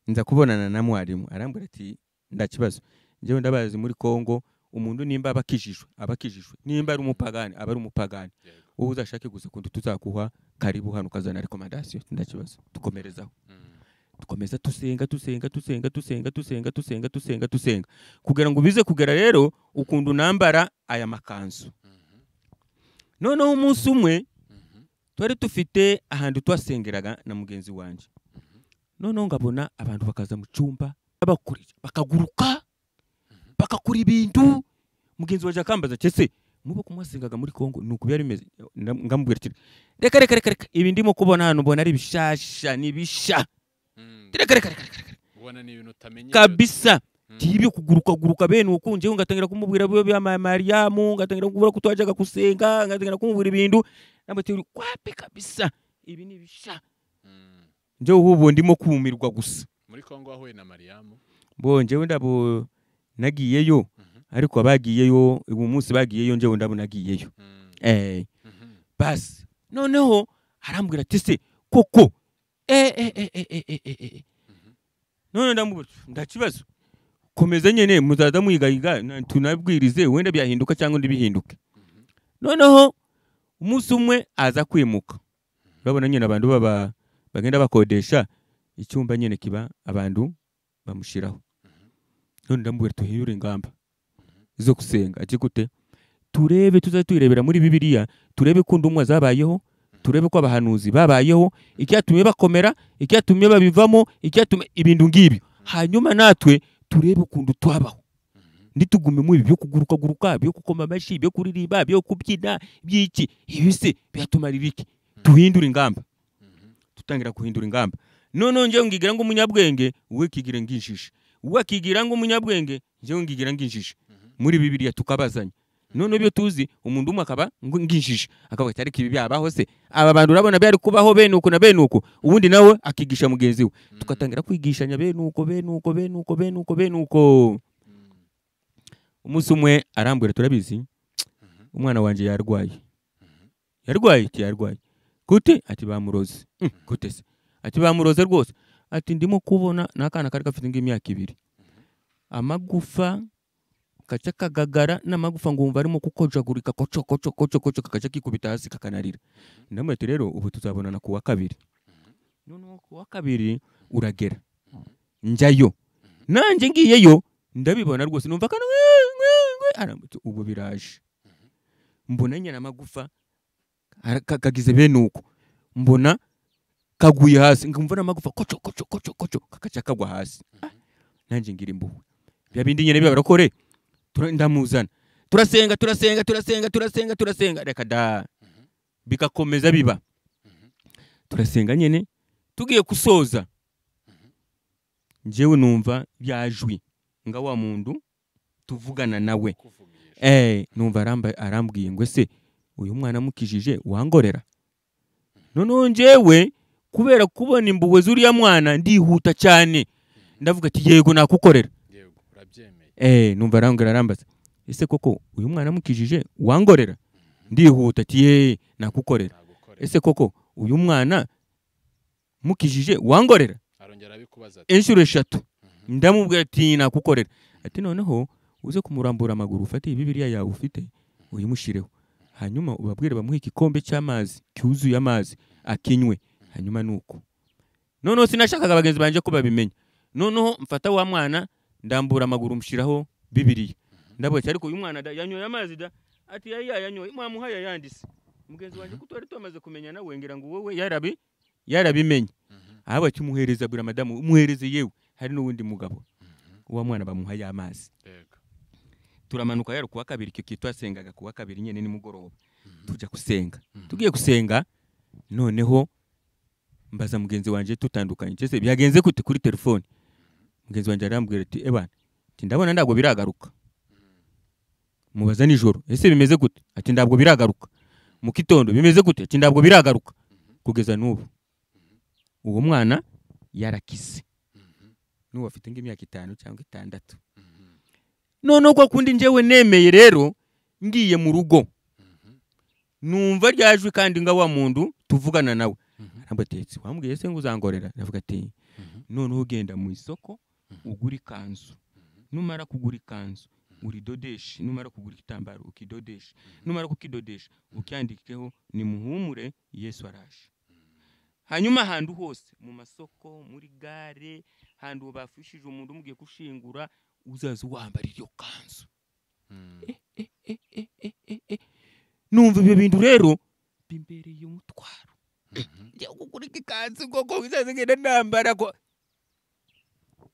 nza kubonana na mwarimu, arambwira ati ndakibazo, njyewe ndabazi muri Kongo umuntu nimba abakijijwe abakijijwe, nimba ari umupagani aba ari umupagani, wowe uzashake gusa kuntu tuzakuha karibu hano ukazana recommendation, ndakibazo tukomerezaho. Dukomeza tusenga tusenga tusenga tusenga tusenga tusenga tusenga tusenga kugira ngo bize kugera rero ukuntu nambara aya makanzu. Noneho umunsi umwe twari dufite ahantu twasengeraga na mugenzi wanjye. Noneho ngabona abantu bakaza mu cyumba babakurira bakaguruka bakakura ibintu. Mugenzi wanjye akambaza ese mubo kumwasengaga muri Kongo nuko byari bimeze? Ngamubwira ati reka reka reka reka ibi ndimo kubona hano mbona ari bishasha ni bisha. Reka reka reka reka ubona ni ibintu utamenye kabisa. Tibyo kuguruka guruka bene ukunje ngatangira kumubwira byo bya Mariamu, ngatangira kumubwira ko twajyaga kusenga, ngatangira kumubwira ibintu nambati kwapi kabisa ibi ni bisha. Nje ubu ndimo kumirwa gusa. Muri Kongo wahuye na Mariamu? Bo njewe ndabo nagiyeyo, ariko abagiyeyo ubu munsi bagiyeyo njewe ndabo nagiyeyo. Basi noneho arambwira ati se koko none ndamubwira ndakibazo komeza nyene muzaza muyigayiga tunabwirize wenda byahinduka cyangwa ndibihinduke. Noneho umunsi umwe aza kwimuka. Urabona nyene abantu baba bagenda bakodesha icyumba nyene kiba abantu bamushiraho. None ndamubwira tuhindure ingamba zo gusenga. Ati gute? Turebe tuzaturebera muri Bibiliya, turebe ko ndumwa zabayeho, turebe ko abahanuzi babayeho, icyatumye bakomera, icyatumye babivamo, icyatumye ibintu ngibi. Hanyuma natwe turebe ukuntu twabaho. Nditugume mu ibi byo kuguruka guruka, byo kukoma amashi, byo kuririmba, byo kubyina, byiki. Ibi se byatumarira iki? Tuhindure ingamba. Tutangira kuhindura ingamba. None nje ngigira ngo umunyabwenge, we kigira nginjishe. We kigira ngo umunyabwenge, nje ngigira nginjishe. Muri Bibiliya tukabazanya. None byo tuzi umuntu umwe akaba nginjishe, akavuga ati ariko ibi byabaho se? Aba bantu urabona byari kubaho bene uko na bene uko. Ubundi nawe akigisha mugenzi we. Tukatangira kwigishanya bene uko bene uko bene uko bene uko bene uko. Umunsi umwe arambwira turabizi umwana wanje yarwaye. Yarwaye ati yarwaye. Gute? Ati bamuroze. Gute se? Ati bamuroze rwose. Ati ndimo kubona nakana kari gafite ng'imyaka 2. Amagufa kaca kagagara n'amagufa ngumva arimo kukojagurika koco koco koco koco kakaca kikubita hasi kakanarira. Ndamwe ati rero ubu tuzabonana kuwa kabiri. Noneho kuwa kabiri uragera. Njyayo. Nanje ngiyeyo ndabibona rwose numva kana aramutse ubu biraje. Mbona nyana amagufa kagize bene uko. Mbona kaguye hasi ngumva n'amagufa koco koco koco koco kakaca kagwa hasi. Nanje ngira imbuwe. Bya bindi nyene bibarakore. Ndamuzana. Turasenga turasenga turasenga turasenga turasenga reka da. Bikakomeza biba. Turasenga nyene tugiye kusoza. Njewe numva byajwi nga wa muntu tuvugana nawe. Numva arambwiye ngo se uyu mwana mukijije wangorera. Noneho njewe kubera kubona imbuwe zuriya mwana ndihuta cyane. Ndavuga ati yego nakukorera. Yego urabyemeye. Numva arambwira arambaza ese koko uyu mwana mukijije wangorera? Ndihuta ati ye nakukorera. Ese koko uyu mwana mukijije wangorera? Arongera abikubaza ati inshuro 3. Ndamubwira ati nakukorera. Ati noneho uze kumurambura amaguru ufate Bibiliya yawe ufite uyimushireho. Hanyuma ubabwire bamuhe igikombe cy'amazi cyuzuye amazi akinywe. Hanyuma nuko. Noneho sinashakaga bagenzi banje ko babimenya. Noneho mfata wa mwana ndambura amaguru mshiraho Bibiliya. Ndavuga ariko uyu mwana yanyoye amazi da? Ati yaya yanyoye mwamuhaye yandise. Mugenzi wanje ko twari tumaze kumenya nawe ngira ngo wowe yarabimenye. Ahaba kimuhereza bura madamu umuhereze yewe hari n'uwundi mugabo. Uwa mwana bamuhaye amazi. Turamanuka yaro kuwa kabiri icyo kitwasengaga kuwa kabiri nyene ni mugoroba. Tuja kusenga. Tugiye kusenga noneho mbaza mugenzi wanje tutandukanye. Cyese byagenze gute kuri telefone? Mugenzi wanje arambwira ati ebana ati ndabona ndabwo biragaruka. Mubaza nijoro ese bimeze gute? Ati ndabwo biragaruka. Mu kitondo bimeze gute? Ati ndabwo biragaruka. Kugeza n'ubu uwo mwana yarakise. N'ubu afite ng'imyaka 5 cyangwa 6. Noneho kwa kundi njewe nemeye rero ngiye mu rugo. Numva ryajwi kandi nga wa muntu tuvugana nawe. Arambwira ati wambwiye se ngo uzangorera? Ndavuga ati noneho ugenda mu isoko ugura ikanzu. Numara kugura ikanzu uridodeshe, numara kugura igitambaro ukidodeshe, numara kukidodesha ukyandikeho ni muhumure Yesu araje. Hanyuma ahantu hose mu masoko, muri gare, ahantu bafishije umuntu mugiye gushingura, uzaza wambara iryo kanzu. Numva ibyo bintu rero bimbereye umutwaro. Njya kugura ikanzu koko bizaza ngenda nambara ko.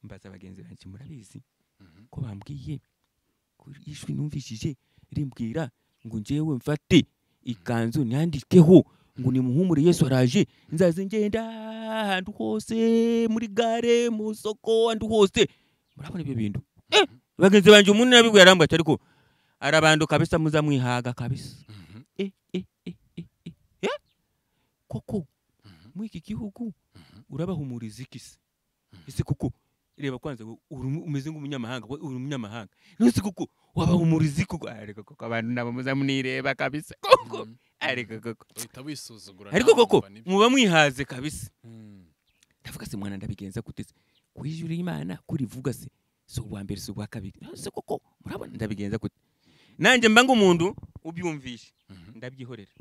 Mbaza bagenzi banjye, murabizi ko bambwiye ko ijwi numvishije rimbwira ngo njyewe mfate ikanzu nyandikeho ngo nimuhumure Yesu araje, nzaze ngenda ahantu hose, muri gare, mu soko, ahantu hose. Murabona ibyo bintu? Bagenzi banjye umuntu nabibwiye arambwira ati ariko arabantu kabisa muzamwihaga kabisa. Koko muri iki gihugu urabahumuriza iki se? Ese koko reba kwanza umeze nk'umunyamahanga, uri umunyamahanga. None koko wabahumuriza iki? Ariko koko abantu nabo muzamunireba kabisa. Koko ariko koko uhita wisuzugura. Ariko koko muba mwihaze kabisa. Ndavuga se mwana ndabigenza gute se? Kwijura Imana kurivuga se si uwa mbere si uwa kabiri. None koko murabona ndabigenza gute? Nanjye mba ngumuntu ubyumvishe ndabyihorera.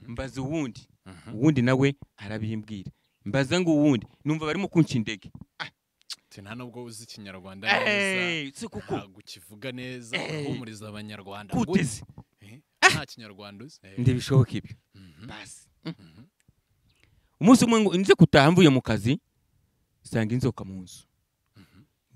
Mbaza uwundi, uwundi nawe arabimbwira. Mbaza ngo uwundi, numva barimo kunca indege. Nta nubwo uzi Ikinyarwanda neza, ntabwo ukivuga neza, uhumuriza Abanyarwanda gute? Nta Kinyarwanda uzi. Ndibishoboka ibyo. Basi. Umunsi umwe nze gutaha mvuye mu kazi, nsanga inzoka mu nzu.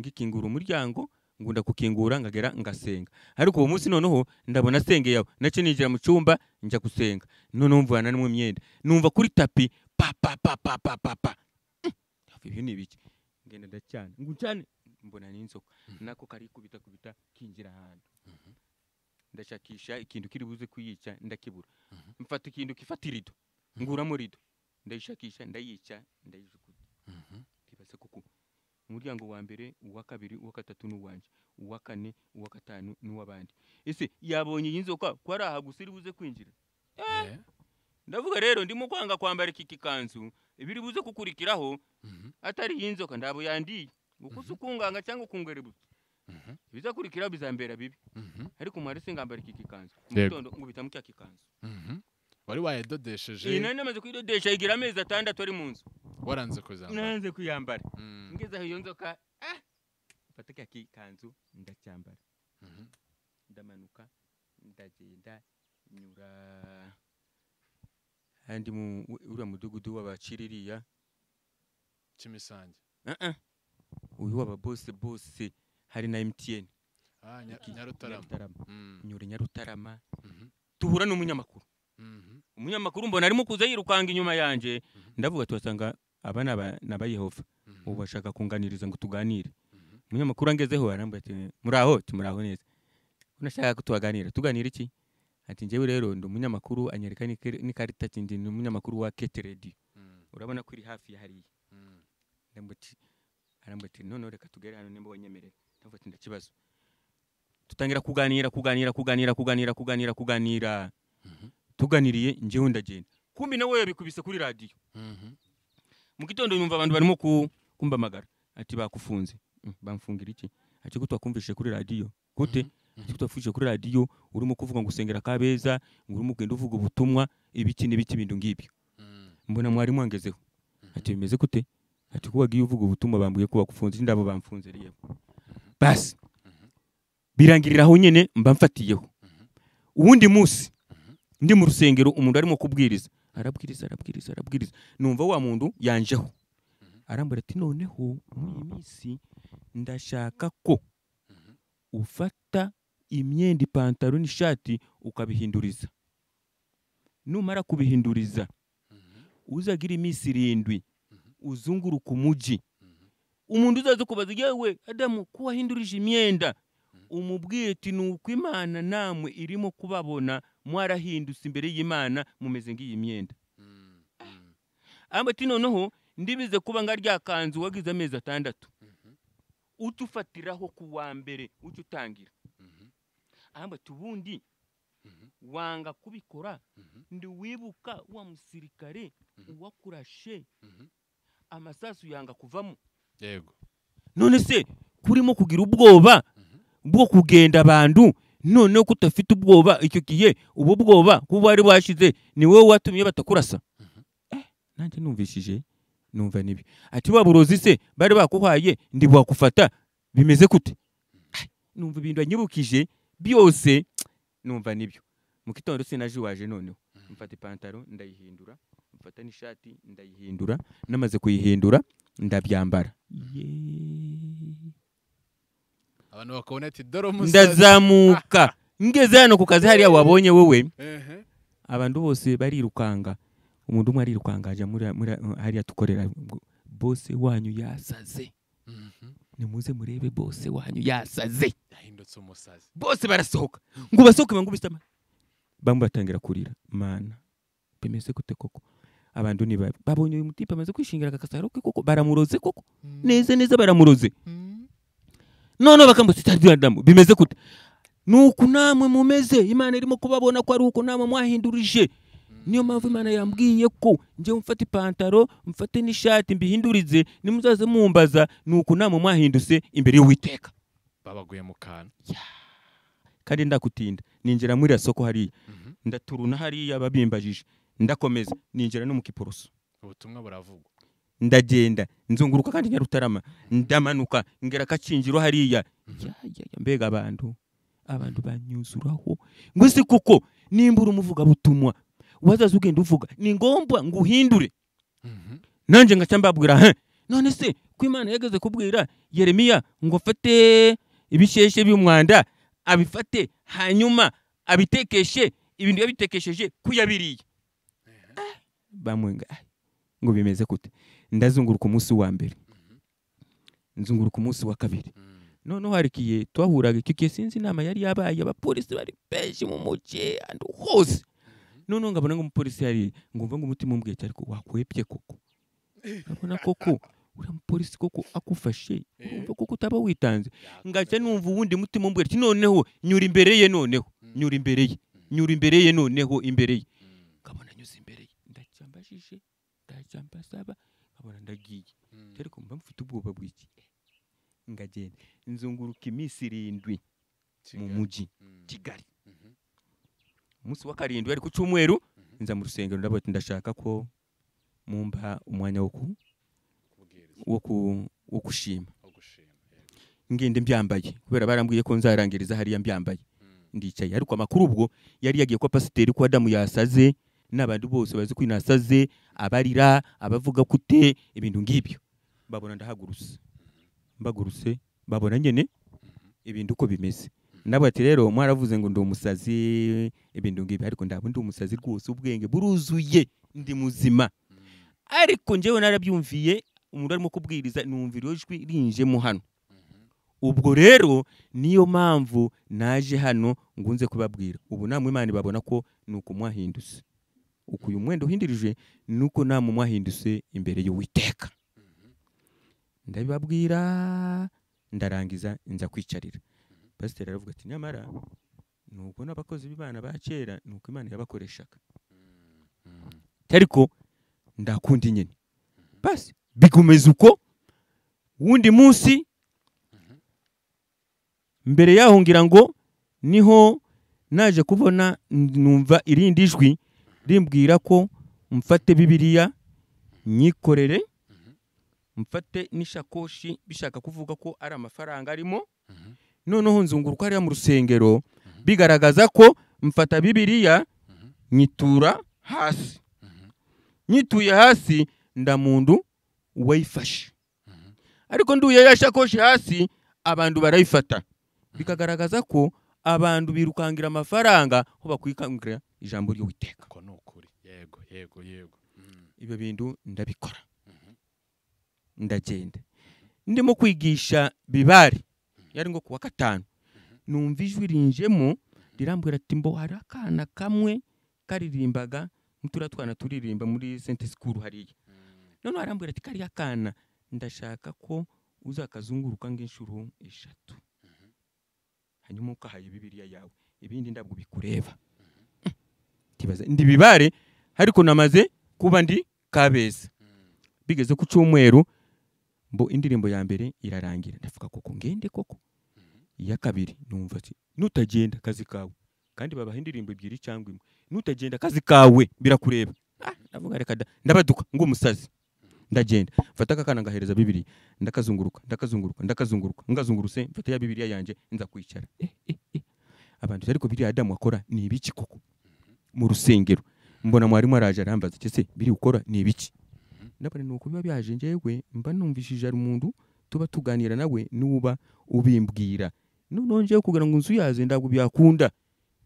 Ngikingura umuryango, ngunda kukingura ngagera ngasenga. Ariko uwo munsi noneho ndabona senge yawe, nace ninjira mu cyumba njya gusenga. Noneho mvana n'imwe myenda, numva kuri tapi pa pa pa pa pa pa pa. Ibyo ni ibiki? Ngenda ndacyana, ngucane mbona n'inzoka. Nako kari kubita kubita kinjira ahantu. Ndashakisha ikintu kiri buze kuyica ndakibura. Mfata ikintu kifata irido, nguramo rido, ndayishakisha ndayica ndayijugunya. Kibaza kuko umuryango wa mbere, uwa kabiri, uwa gatatu n'uwanje, uwa kane, uwa gatanu n'uwabandi. Ese yabonye inzoka ko ari aha gusa iri buze kwinjira? Ndavuga rero ndimo kwanga kwambara iki kikanzu, ibiri buze kukurikiraho atari inzoka ndabo yandiye. Ukusukunganga cyangwa ukungerebutse. Bizakurikiraho bizambera bibi. Ariko mwari singambara iki kikanzu. Mutondo ngubita mu cya kikanzu. Wari wayidodesheje? Iyi nari namaze kuyidodesha igira amezi 6 ari mu nzu. Waranze kuzambara? Nanze kuyambara. Ngeze aho iyo nzoka, mfata cya kikanzu ndacyambara. Ndamanuka ndagenda nyura andi mu uriya mudugudu w'abaciririya Kimisange. Uyu waba bose bose hari na MTN. Nyarutarama. Nyura Nyarutarama. Tuhura n'umunyamakuru. Umunyamakuru mbona arimo kuza yirukanga inyuma yanje, ndavuga tuhasanga aba naba Yehova. Ubu bashaka kunganiriza ngo tuganire. Umunyamakuru angezeho arambwira ati muraho, tumuraho neza. Unashaka kutuganira, tuganira iki? Ati njyewe rero ndi umunyamakuru, anyereka n'ikarita ati ndi umunyamakuru wa Kete Radio. Urabona ko iri hafi ya hariya. Arambwira ati none reka tugere hano nimba wanyemerera. Ndavuga ati ndakibazo. Tutangira kuganira kuganira kuganira kuganira kuganira kuganira. Tuganiriye njyewe ndagenda. Kumbi nawe yabikubise kuri radio. Mu gitondo numva abantu barimo kumbamagara ati bakufunze. Bamfungira iki? Ati ko twakumvishije kuri radio. Gute? Ati ko twafuje kuri radio urimo kuvuga ngo usengera Kabeza, ngo urimo kugenda uvuga ubutumwa ibiki n'ibiki bintu ngibyo. Mbona mwarimu angezeho. Ati bimeze gute? Ati ko wagiye uvuga ubutumwa bambwiye ko bakufunze, ndabo bamfunze rero. Basi. Birangirira aho nyene mba mfatiyeho. Uwundi munsi ndi mu rusengero umuntu arimo kubwiriza, arabwiriza arabwiriza arabwiriza, numva wa muntu yanjeho. Arambwira ati noneho muri iyi minsi ndashaka ko ufata imyenda, ipantaro n'ishati ukabihinduriza. Numara kubihinduriza uzagira iminsi 7 uzunguruka umuji. Umuntu uzaza kubaza yewe Adamu ko wahindurije imyenda, umubwiye ati nuko Imana namwe irimo kubabona mwarahindutse imbere y'Imana mumeze ngiyi myenda. Ati noneho ndibize kuba nga rya kanzu wagize amezi 6 utufatiraho ku wa mbere ucutangira. Ati ubundi wanga kubikora ndi wibuka wa musirikare uwakurashe amasasu yanga kuvamo. Yego. None se kurimo kugira ubwoba bwo kugenda abantu, none kutafite ubwoba icyo kiye ubu bwoba kuba ari washize ni wowe watumye batakurasa. Nanjye numvishije numva nibi. Ati wa burozi se bari bakuhaye ndi bwakufata bimeze kute? Numva ibintu anyibukije byose numva nibyo. Mu gitondo sinaje waje noneho mfata ipantaro ndayihindura, mfata n'ishati ndayihindura, namaze kuyihindura ndabyambara. Abantu bakabona ati dore umusazi. Ndazamuka ngeze hano ku kazi hariya wabonye wowe, abantu bose barirukanga, umuntu umwe arirukanga aja muri hariya tukorera, bose wanyu yasaze. Nimuze murebe bose wanyu yasaze, yahindutse umusazi. Bose barasohoka ngo basohoke bangubise bamwe batangira kurira. Mana bimeze gute koko? Abantu ni babi babonye uyu mutipe amaze kwishingira akakasaro ke koko, baramuroze koko neza neza baramuroze. None bakambutse Adamu bimeze gute? Nuko namwe mumeze, Imana irimo kubabona ko ari uko namwe mwahindurije. Niyo mpamvu Imana yambwiye ko nje mfate ipantaro mfate n'ishati mbihindurize, nimuzaze mumbaza nuko namwe mwahindutse imbere y'Uwiteka. Babaguye mu kantu. Kandi ndakutinda ninjira muri soko hariya, ndaturuna hariya babimbajije, ndakomeza ninjira no mu Kiporoso. Ubutumwa buravugwa. Ndagenda nzunguruka kandi Nyarutarama, ndamanuka ngera Kacinjiro hariya. Mbega abantu banyuzuraho ngo si kuko nimbura umuvuga butumwa wazaza ugenda uvuga ni ngombwa nguhindure. Nanje ngaca mbabwira none se ko Imana yageze kubwira Yeremiya ngo afate ibisheshe by'umwanda abifate hanyuma abitekeshe ibintu yabitekesheje kuyabiriye. Bamwenga ngo bimeze kute? Ndazunguruka umunsi wa mbere, nzunguruka umunsi wa kabiri. Noneho harikiye twahuraga icyo kiye sinzi inama yari yabaye, abapolisi bari benshi mu mujyi and hose. Noneho ngabona ngo umupolisi yari ngumva ngo umutima umbwiye ariko wakwepye koko. Ngabona koko uriya mupolisi koko akufashe, urumva koko utaba witanze. Ngaca numva uwundi mutima umbwiye ati noneho nyura imbere ye, noneho nyura imbere ye, nyura imbere ye, noneho imbere ye. Ngabona nyuze imbere ye, ndacyambajije, ndacyambasaba, ngabona ndagiye. Ariko mba mfite ubwoba bw'iki. Ngagenda nzunguruka iminsi 7 mu mujyi Kigali. Umunsi wa 7 ari ku cyumweru nza mu rusengero ndavuga ati ndashaka ko mumba umwanya wo kushima. Ngende mbyambaye kubera barambwiye ko nzarangiriza hariya mbyambaye. Ndicaye ariko amakuru ubwo yari yagiye kwa pasiteri ko Adamu yasaze n'abandi bose bazi ko inasaze, abarira abavuga kute ibintu ngibyo. Babona ndahagurutse, mbagurutse babona nyene ibintu uko bimeze. Nabo ati rero mwaravuze ngo ndi umusazi ibintu ngibyo, ariko ndabo ndi umusazi rwose, ubwenge buruzuye, ndi muzima. Ariko njyewe narabyumviye umuntu arimo kubwiriza numvira ijwi rinjemo hano. Ubwo rero niyo mpamvu naje hano ngunze kubabwira. Ubu namwe Imana babona ko nuko mwahindutse. Uko uyu mwenda uhindirije nuko namwe mwahindutse imbere y'Uwiteka. Ndabibabwira ndarangiza nza kwicarira. Pasiteri aravuga ati nyamara nuko n'abakozi b'Imana ba kera nuko Imana yabakoreshaga. Ariko ndakundi nyine. Basi bikomeza uko. Wundi munsi mbere yaho ngira ngo niho naje kubona numva irindi jwi rimbwira ko mfate Bibiliya nyikorere, mfate n'ishakoshi bishaka kuvuga ko ari amafaranga arimo. Noneho nzunguruka hariya mu rusengero bigaragaza ko mfata Bibiliya nyitura hasi. Nyituye hasi ndamundu wayifashe. Ariko nduye ya shakoshi hasi abantu barayifata. Bikagaragaza ko abantu birukangira amafaranga ho bakwikangira ijambo ry'Uwiteka. Ko nukuri. Yego yego yego. Ibyo bintu ndabikora. Ndagenda ndimo kwigisha bibari yari ngo kuwa 5 numva ijwi rinjemo rirambwira ati mbo hari akana kamwe karirimbaga mutura twana turirimba muri Saint School hariya. None arambwira ati kari akana ndashaka ko uzakazunguruka ng'inshuro 3. Hanyuma ukahaye Bibiliya yawe ibindi ndabwo bikureba. Tibaza ndi bibare ariko namaze kuba ndi Kabeza. Bigeze ku cyumweru mbo indirimbo ya mbere irarangira ndavuga koko ngende koko. Iya kabiri numva ati nutagenda kazi kawe, kandi babaha indirimbo 2 cyangwa 1, nutagenda kazi kawe birakureba. Ndavuga reka ndabaduka ngo umusazi. Ndagenda mfata akana ngahereza Bibiliya, ndakazunguruka ndakazunguruka ndakazunguruka, ngazunguruse mfata ya Bibiliya yanje nza kwicara. Abantu ariko biri Adamu akora ni ibiki koko mu rusengero? Mbona mwarimu araje arambaza ati se biri ukora ni ibiki? Ndabona nuko biba byaje njyewe mba numvishije ari umuntu tuba tuganira nawe nuba ubimbwira. None njewe kugira ngo nzuyaze ndabwo byakunda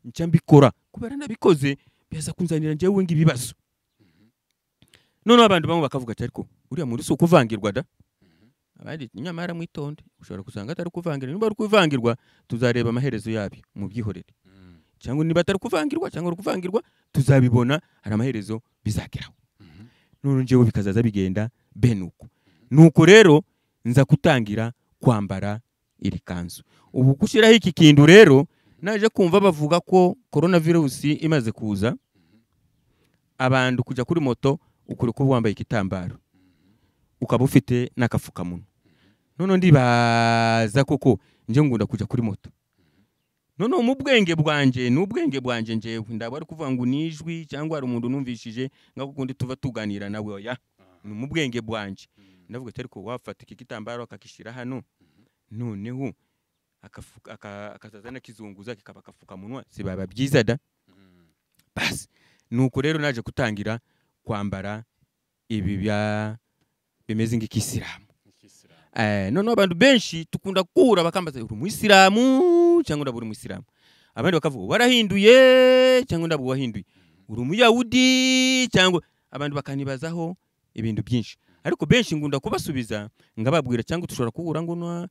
nca mbikora kubera nabikoze byaza kunzanira njyewe ngibibazo. None abantu bamwe bakavuga ati ariko uriya muri so kuvangirwa da. Abandi nyamara mwitonde ushobora kusanga atari kuvangirwa, niba ari kuvangirwa tuzareba amaherezo yabyo mu byihorere, cyangwa niba atari kuvangirwa cyangwa kuvangirwa tuzabibona hari amaherezo bizageraho. None njyewe bikazaza bigenda benuko. Nuko rero nza kutangira kwambara iri kanzu. Ubu gushiraho iki kintu rero naje kumva bavuga ko coronavirus imaze kuza abantu kuja kuri moto ukuri kuba wambaye igitambaro ukaba ufite n'akafukamunwa. None ndibaza koko nje ngunda kuja kuri moto. None mu bwenge bwanje n'ubwenge bwanje njewe ndabo ari kuvuga ngo nijwi cyangwa ari umuntu numvishije ngakundi tuva tuganira nawe, oya ni mu bwenge bwanje. Ndavuga ati ariko wafata iki gitambaro akakishira hano noneho akazazana kizunguza kikaba kafukamunwa sibaba byiza da. Basi nuko rero naje kutangira kwambara ibi bya bimeze nk'ikisilamu. None abantu benshi tukunda kura bakambaza uri muisilamu cyangwa ndaburi muisilamu, abandi bakavuga warahinduye cyangwa ndabwo wahinduye, uri umuyahudi cyangwa abantu bakanibazaho ibintu byinshi. Ariko benshi ngunda kubasubiza ngababwira cyangwa tushobora kuhura ngo no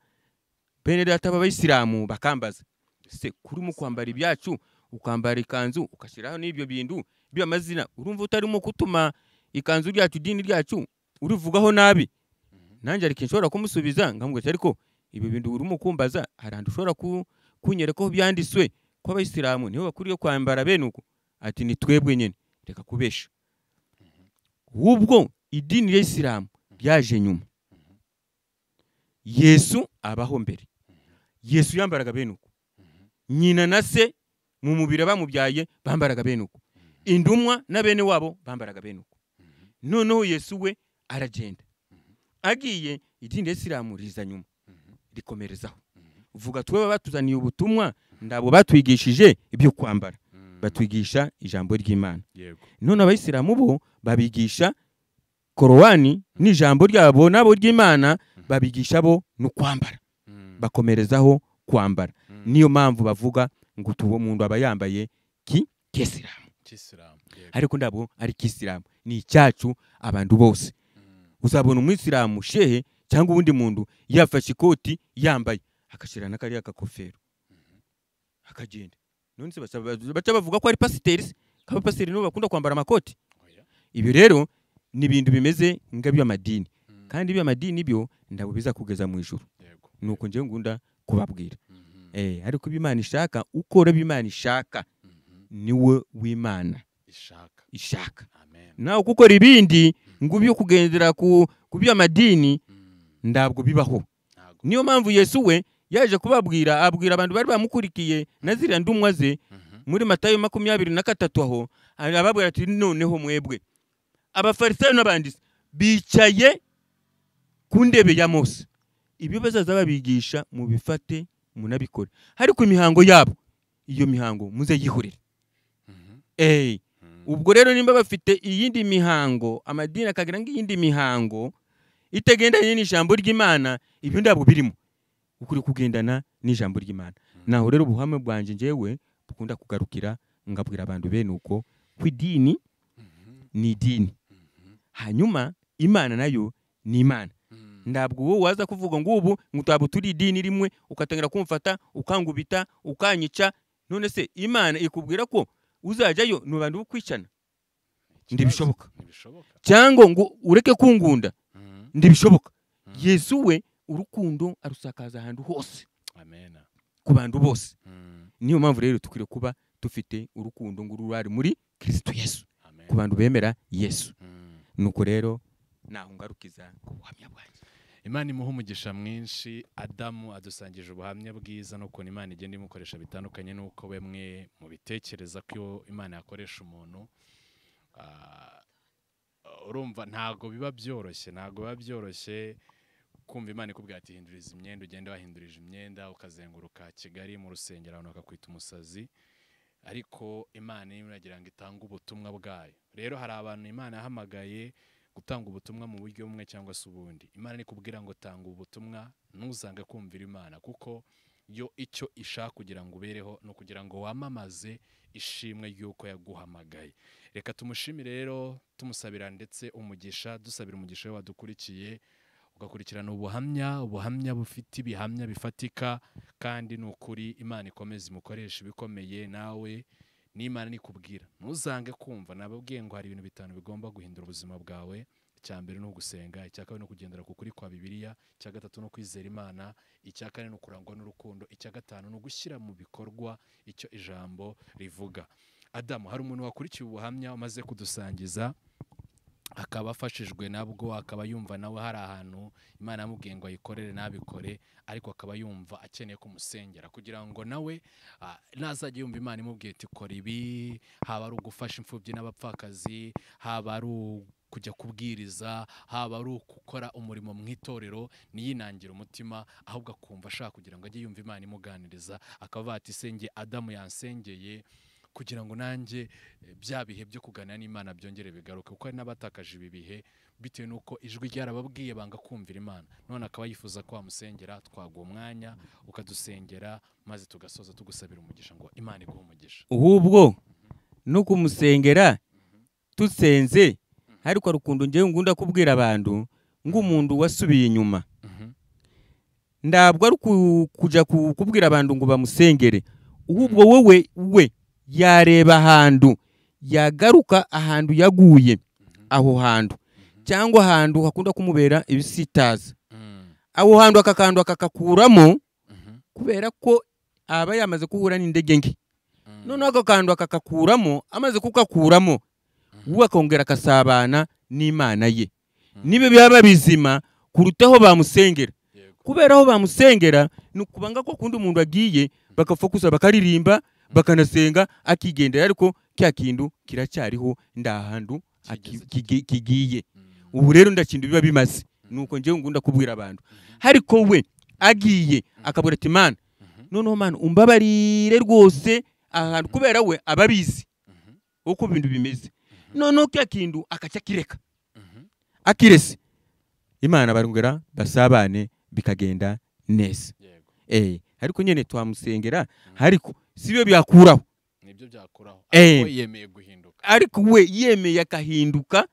bene data b'abayisilamu bakambaza se kuri mu kwambara ibyacu ukambara ikanzu ukashiraho n'ibyo bintu by'amazina urumva utarimo kutuma ikanzu ryacu dini ryacu urivugaho nabi. Nanjye ariko nshobora kumusubiza nkamubwira ariko ibi bintu urimo kumbaza harandu ushobora kunyereka ko byanditswe ko abayisilamu niho bakuriye kwambara bene uko. Ati ni twebwe nyene reka kubesha. Ubwo idini ya Isilamu ryaje nyuma, Yesu abaho mbere. Yesu yambaraga bene uko, nyina na se mu mubiri bamubyaye bambaraga bene uko, indumwa na bene wabo bambaraga bene uko. Noneho Yesu we aragenda agiye idini ya Isilamu riza nyuma rikomerezaho. Uvuga twebwe batuzaniye ubutumwa ndabo batwigishije ibyo kwambara, batwigisha ijambo ry'Imana. None abayisilamu bo babigisha Korowani n'ijambo ryabo nabo ry'Imana babigisha bo no kwambara, bakomerezaho kwambara. Niyo mpamvu bavuga ngo tuwo muntu aba yambaye ki kisilamu, ariko ndabo ari kisilamu ni icyacu abantu bose. Uzabona umwisilamu shehe cyangwa ubundi muntu yafashe ikoti yambaye akashira nakariya kakofero akagenda. None se baca bavuga ko ari pasiteri, kaba pasiteri nibo bakunda kwambara amakoti. Ibi rero ni ibintu bimeze ngaby'amadini, kandi by'amadini byo ndabo biza kugeza mu ijuru. Nuko nje ngunda kubabwira. Ariko ibimana ishaka ukora ibimana ishaka niwe w'Imana ishaka. Nawe gukora ibindi ngo byo kugendera ku by'amadini ndabwo bibaho. Niyo mpamvu Yesu we yaje kubabwira abwira abantu bari bamukurikiye na ziriya ndumwa ze muri Matayo 23 aho ababwira ati noneho mwebwe abafarisayo n'abanditsi bicaye ku ndebe ya Mose, ibyo bazaza babigisha mubifate munabikore, ariko imihango yabo iyo mihango muze yihurire. Ubwo rero nimba bafite iyindi mihango amadini akagira ngiyindi mihango itegendanye n'ijambo ry'Imana, ibyo ndabwo birimo ukuri kugendana n'ijambo ry'Imana. Naho rero ubuhamya bwanje njyewe bukunda kugarukira ngabwira abantu bene uko kwidini ni idini, hanyuma Imana nayo ni Imana. Ndabwo wowe waza kuvuga ngo ubu ngutabo turi idini rimwe ukatangira kumfata ukangubita ukanyica, none se Imana ikubwira ko uzajyayo nubantu kwicana? Ndibishoboka. Cyangwa ngo ureke kungunda? Ndibishoboka. Yesu we urukundo arusakaza ahantu hose. Amen. Ku bantu bose. Niyo mpamvu rero tukwiriye kuba dufite urukundo ngururari muri Kristo Yesu. Ku bantu bemera Yesu. Nuko rero naho ngarukiza ubuhamya bwanjye. Imana imuha umugisha mwinshi. Adamu adusangije ubuhamya bwiza n'ukuntu Imana igenda imukoresha bitandukanye n'uko bemwe mu bitekereza ko Imana yakoresha umuntu. Urumva ntago biba byoroshye, ntago biba byoroshye kumva Imana ikubwira ati hinduriza imyenda, ugende wahindurije imyenda ukazenguruka Kigali mu rusengero abantu bakakwita umusazi, ariko Imana iragira ngo itange ubutumwa bwayo. Rero hari abantu Imana yahamagaye gutanga ubutumwa mu buryo bumwe cyangwa se ubundi. Imana nikubwira ngo tanga ubutumwa, ntuzange kumvira Imana, kuko yo icyo ishaka kugira ngo ubereho no kugira ngo wamamaze ishimwe ry'uko yaguhamagaye. Reka tumushimire rero, tumusabira ndetse umugisha, dusabira umugisha we wadukurikiye, ugakurikirana ubuhamya, ubuhamya bufite ibihamya bifatika, kandi ni ukuri Imana ikomeze imukoresha ibikomeye. Nawe n'Imana nikubwira ntuzange kumva. Nababwiye ngo hari ibintu bitanu bigomba guhindura ubuzima bwawe. Icya mbere ni ugusenga, icya kabiri ni ukugendera ku kuri kwa Bibiliya, icya gatatu ni ukwizera Imana, icya kane ni ukurangwa n'urukundo, icya gatanu ni ugushyira mu bikorwa icyo ijambo rivuga. Adamu, hari umuntu wakurikiye ubuhamya umaze kudusangiza akaba afashijwe nabwo, akaba yumva nawe hari ahantu Imana yamubwiye ngo ayikorere nabikore, ariko akaba yumva akeneye kumusengera kugira ngo nawe nazajya yumva Imana imubwiye ati kora ibi, haba ari ugufasha imfubyi n'abapfakazi, haba ari kujya kubwiriza, haba ari gukora umurimo mu itorero, niyinangira umutima, ahubwo akumva ashaka kugira ngo ajye yumva Imana imuganiriza, akaba ati senge Adamu yansengeye kugira ngo nanjye bya bihe byo kuganira n'Imana byongere bigaruke, kuko hari n'abatakaje ibi bihe bitewe n'uko ijwi ryarababwiye banga kumvira Imana. None akaba yifuza ko wamusengera, twaguha umwanya ukadusengera maze tugasoza tugusabira umugisha ngo Imana iguhe umugisha. Ahubwo no kumusengera tusenze, ariko rukundo ngewe ngunda kubwira abantu ng'umuntu wasubiye inyuma, ndabwo ari kuja kubwira abantu ngo bamusengere, ahubwo wowe we yareba ahantu yagaruka, ahantu yaguye, aho hantu cyangwa ahantu hakunda kumubera ibisitaza, aho hantu akakandu akakakuramo, kubera ko aba yamaze kuhura n'indege nke. Noneho akakandu akakakuramo, amaze kukakuramo uwo akongera akasabana n'Imana ye, nibe byaba bizima kurutaho bamusengera. Kubera aho bamusengera ni ukubanga ko kundi umuntu agiye bakafokusa bakaririmba bakanasenga akigendera, ariko kya kindu kiracyariho ndahandu kigiye. Ubu rero ndakindu biba bimaze nuko ngewe ngunda kubwira abantu. Ariko we agiye akabura ati Imana noneho Mana umbabarire rwose ahantu, kubera we ababizi uko ibintu bimeze, noneho kya kindu akaca kireka akirese, Imana barongera basabane bikagenda neza. Ariko nyene twamusengera, ariko sibyo byakuraho, nibyo byakuraho, ariko yemeye guhinduka, ariko we yemeye akahinduka,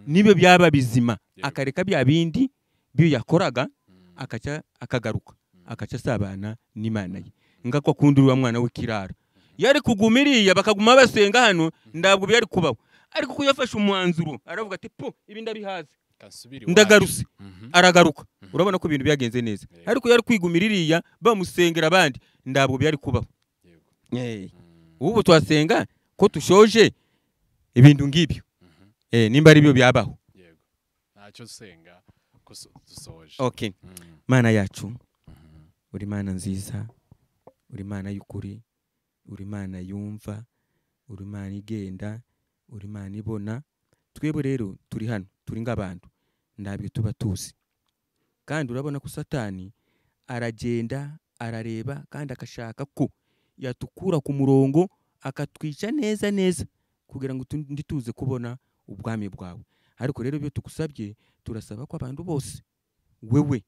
nibyo byaba bizima, akareka bya bindi byo yakoraga, akaca akagaruka, akaca asabana n'Imana ye. Ngako kundi wa mwana w'ikirara yari kugumiriya bakaguma basenga hano, ndabwo byari kubaho, ariko ko yafashe umwanzuro aravuga ati po ibi ndabihaze ndagarutse, aragaruka. Urabona ko ibintu byagenze neza, ariko yari kwigumiririya bamusengera abandi, ndabwo byari kubaho. Ubu twasenga ko tushoje ibintu ngibyo, nimba ari byo byabaho. Yego, ntacyo senga ko dusoje. Okay. Mana yacu, uri Mana nziza, uri Mana y'ukuri, uri Mana yumva, uri Mana igenda, uri Mana ibona. Twebwe rero turi hano turi ng'abantu ndabyo tuba tuzi, kandi urabona ko Satani aragenda arareba kandi akashaka ko yatukura ku murongo akatwica neza neza kugira ngo ndituze kubona ubwami bwawe. Ariko rero ibyo tukusabye, turasaba ko abantu bose wewe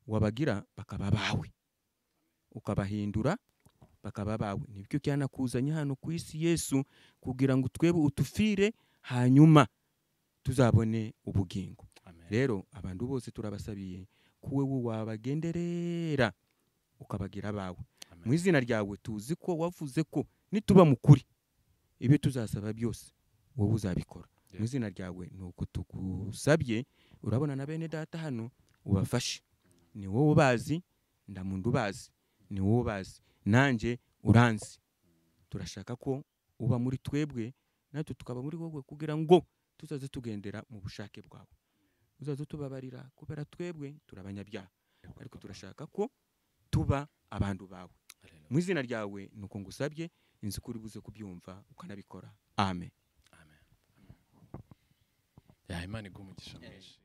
wabagira bakaba bawe, ukabahindura bakaba bawe. Nibyo cyanakuzanye hano ku isi Yesu, kugira ngo twebwe utufire hanyuma tuzabone ubugingo. Rero abantu bose turabasabiye kuwe wabagenderera ukabagira bawe. Mu izina ryawe tuzi ko wavuze ko nituba mukuri ibyo tuzasaba byose wowe uzabikora. Mu izina ryawe nuko tukusabye. Urabona na bene data hano ubafashe, ni wowe ubazi, ndamundu bazi, ni wowe ubazi, nanje uranzi. Turashaka ko uba muri twebwe natwe tukaba muri wowe, kugira ngo tuzaze tugendera mu bushake bwawe. Uzaze tubabarira kubera twebwe turabanyabyaha, ariko turashaka ko tuba abantu bawe. Mu izina ryawe nuko ngusabye, inzu kuri buze kubyumva ukanabikora. Amen. Amen. Ya, Imana iguhe umugisha mwinshi.